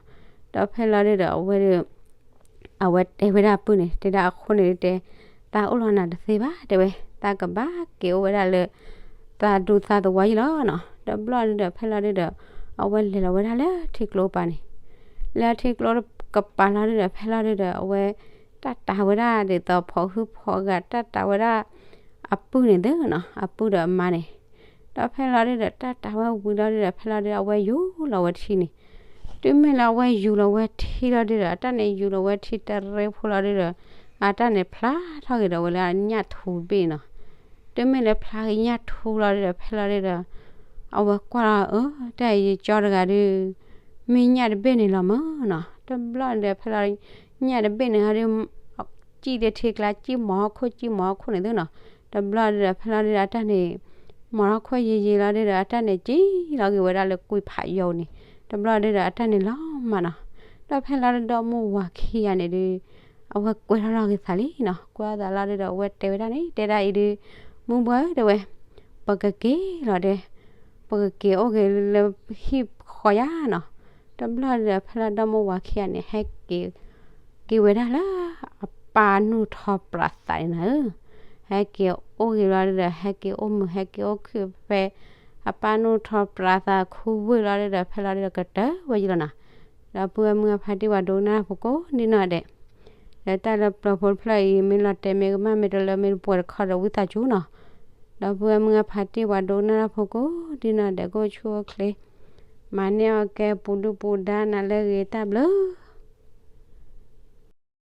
ဒီးဖဲလီၤဒုဒီး အဝဲဒု အဝဲတဲဝဲဒၣ်အပုၢ်န့ၣ် တဲဒၣ်အဃိန့ၣ်ဒုတဲ သးအိၣ်လီၤနၤတသ့ဘၣ် တဲဝဲ, သးကဘၣ်က့ၤအိၣ်ဝဲဒၣ်လၢ သးဒူသးသဝီယ့ၢ်လီၤနီၤ. ဒီးဘျီဒုဒီး ဖဲလီၤဒုဒီး အဝဲလဲၤလီၤဝဲဒၣ်လၢထံကျိကပၤန့ၣ်, လၢထံကျိကပၤလီၤဒုဒီး ဖဲလီၤဒုဒီး အဝဲတၢ်တၤဝဲဒၣ်ဒ်သိးဖိးဟုဖိးဂၤ တၢ်တၤဝဲဒၣ်အပုၢ်န့ၣ်သုနီၤ, အပုၢ်ဒီးအမါန့ၣ်. ဒီးဖဲလီၤဒုဒီး တၢ်တၤဝဲဝံၤလီၤဒုဒီး ဖဲလီၤဒုဒီး အဝဲယူၤလီၤဝဲထံန့ၣ်. တုၤမ့ၢ်လၢအဝဲယူၤလီၤဝဲထံလီၤဒုဒီး အတၢ်န့ၣ် ယူၤလီၤဝဲထံတရ့ဖိလီၤဒုဒီး အတၢ်န့ၣ်ဖျါထီၣ်က့ၤဒီးဝဲလၢညၣ်ထူတဘ့ၣ်နီၤ. တုၤမ့ၢ်လၢဖျါက့ၤညၣ်ထူလီၤဒုဒီး ဖဲလီၤဒုဒီး အဝဲကွၢ်လီၤ အၢ တၢ်အံၤယကၠီတဂၤဒု မ့ၢ်ညၣ်တဘ့ၣ်န့ၣ်လီၤမၢ်နီၤ. တဘျီဒုဒီး ဖဲလီၤ ညၣ်တဘ့ၣ်န့ၣ်ဟီဒု စံၣ်လၢထံကျါ စံၣ်မီၤဟီၣ်ခိၣ် စံၣ်မီၤဟီၣ်ခိၣ်န့ၣ်သုနီၤ. တဘျီဒုဒီး ဖဲလီၤဒုဒီး အတၢ်န့ၣ် မီၤဟီၣ်ခိၣ်ယံာ်ယံာ်လီၤဒုဒီး အတၢ်န့ၣ် စံၣ်လီၤက့ၤဝဲဒၣ်လၢကွံဖးယိာ်န့ၣ်. တဘျီဒုဒီး အတၢ်န့ၣ်လီၤမၢ်နီၤ. ဒီးဖဲလီၤဒုဒီး ဒီမါဝၤခံဂၤန့ၣ်ဒု အဝဲကွဲထီၣ်လီၤက့ၤသးလံနီၤ. ကွဲထီၣ်သးလီၤဒုဒီး အဝဲတဲဝဲဒၣ်န့ၣ် တဲဒၣ်အံၤဒု မုၢ်ဘှၢတဲဝဲ ပကက့ၤလီၤဒဲ ပကက့ၤအိၣ်က့ၤလၢဟံၣ်ဃီယါနီၤ. တဘျီဒုဒီး ဖဲလီၤဒီမါဝၤခံဂၤန့ၣ် ဟဲက့ၤ က့ၤဝဲဒၣ်လၢအပၢ်နူၢ်ထီပြးသးန့ၣ်နၤဧၢ. ဟဲက့ၤအိၣ်က့ၤလီၤဒုဒီး ဟဲက့ၤအိၣ်မုာ် ဟဲက့ၤအိၣ်ခုၣ်ဖဲ အပၢ်နူၢ်ထီပြးသးခူဝ့ၢ်လီၤဒုဒီး ဖဲလီၤဒုဒီး ကတၢၢ်ဝဲယံၤလီၤနီၤ. ဒီပုၢ်ဝဲၢ်မုၢ်ဂၢ်ဖါတံၢ်ဝၤဒိကနၣ်တၢ်ဖိကိးဒံနီၢ်ဒဲး, ဒီးတၢ်လၢပျၢၤဖိတဖျၢၣ်အံၤ မ့ၢ်လီၤတဲာ်မ့ၢ်ကမၣ် မ့ၢ်တလၢမ့ၢ်တပှဲၤတခီဒီး ဝံသးစူၤနီၤ. ဒီပုၢ်ဝဲၢ်မုၢ်ဂၢ်ဖါတံၢ်ဝၤဒိကနၣ်တၢ်ဖိကိးဒံနီၢ်ဒဲး ကအိၣ်ဆူၣ်အိၣ်ချ့ မၤန့ၢ်အီၣ်ကဲပူၤဒုၣ်ပူၤဒါ နၤလၢအဂ့ၤ တၢ်ဘျုး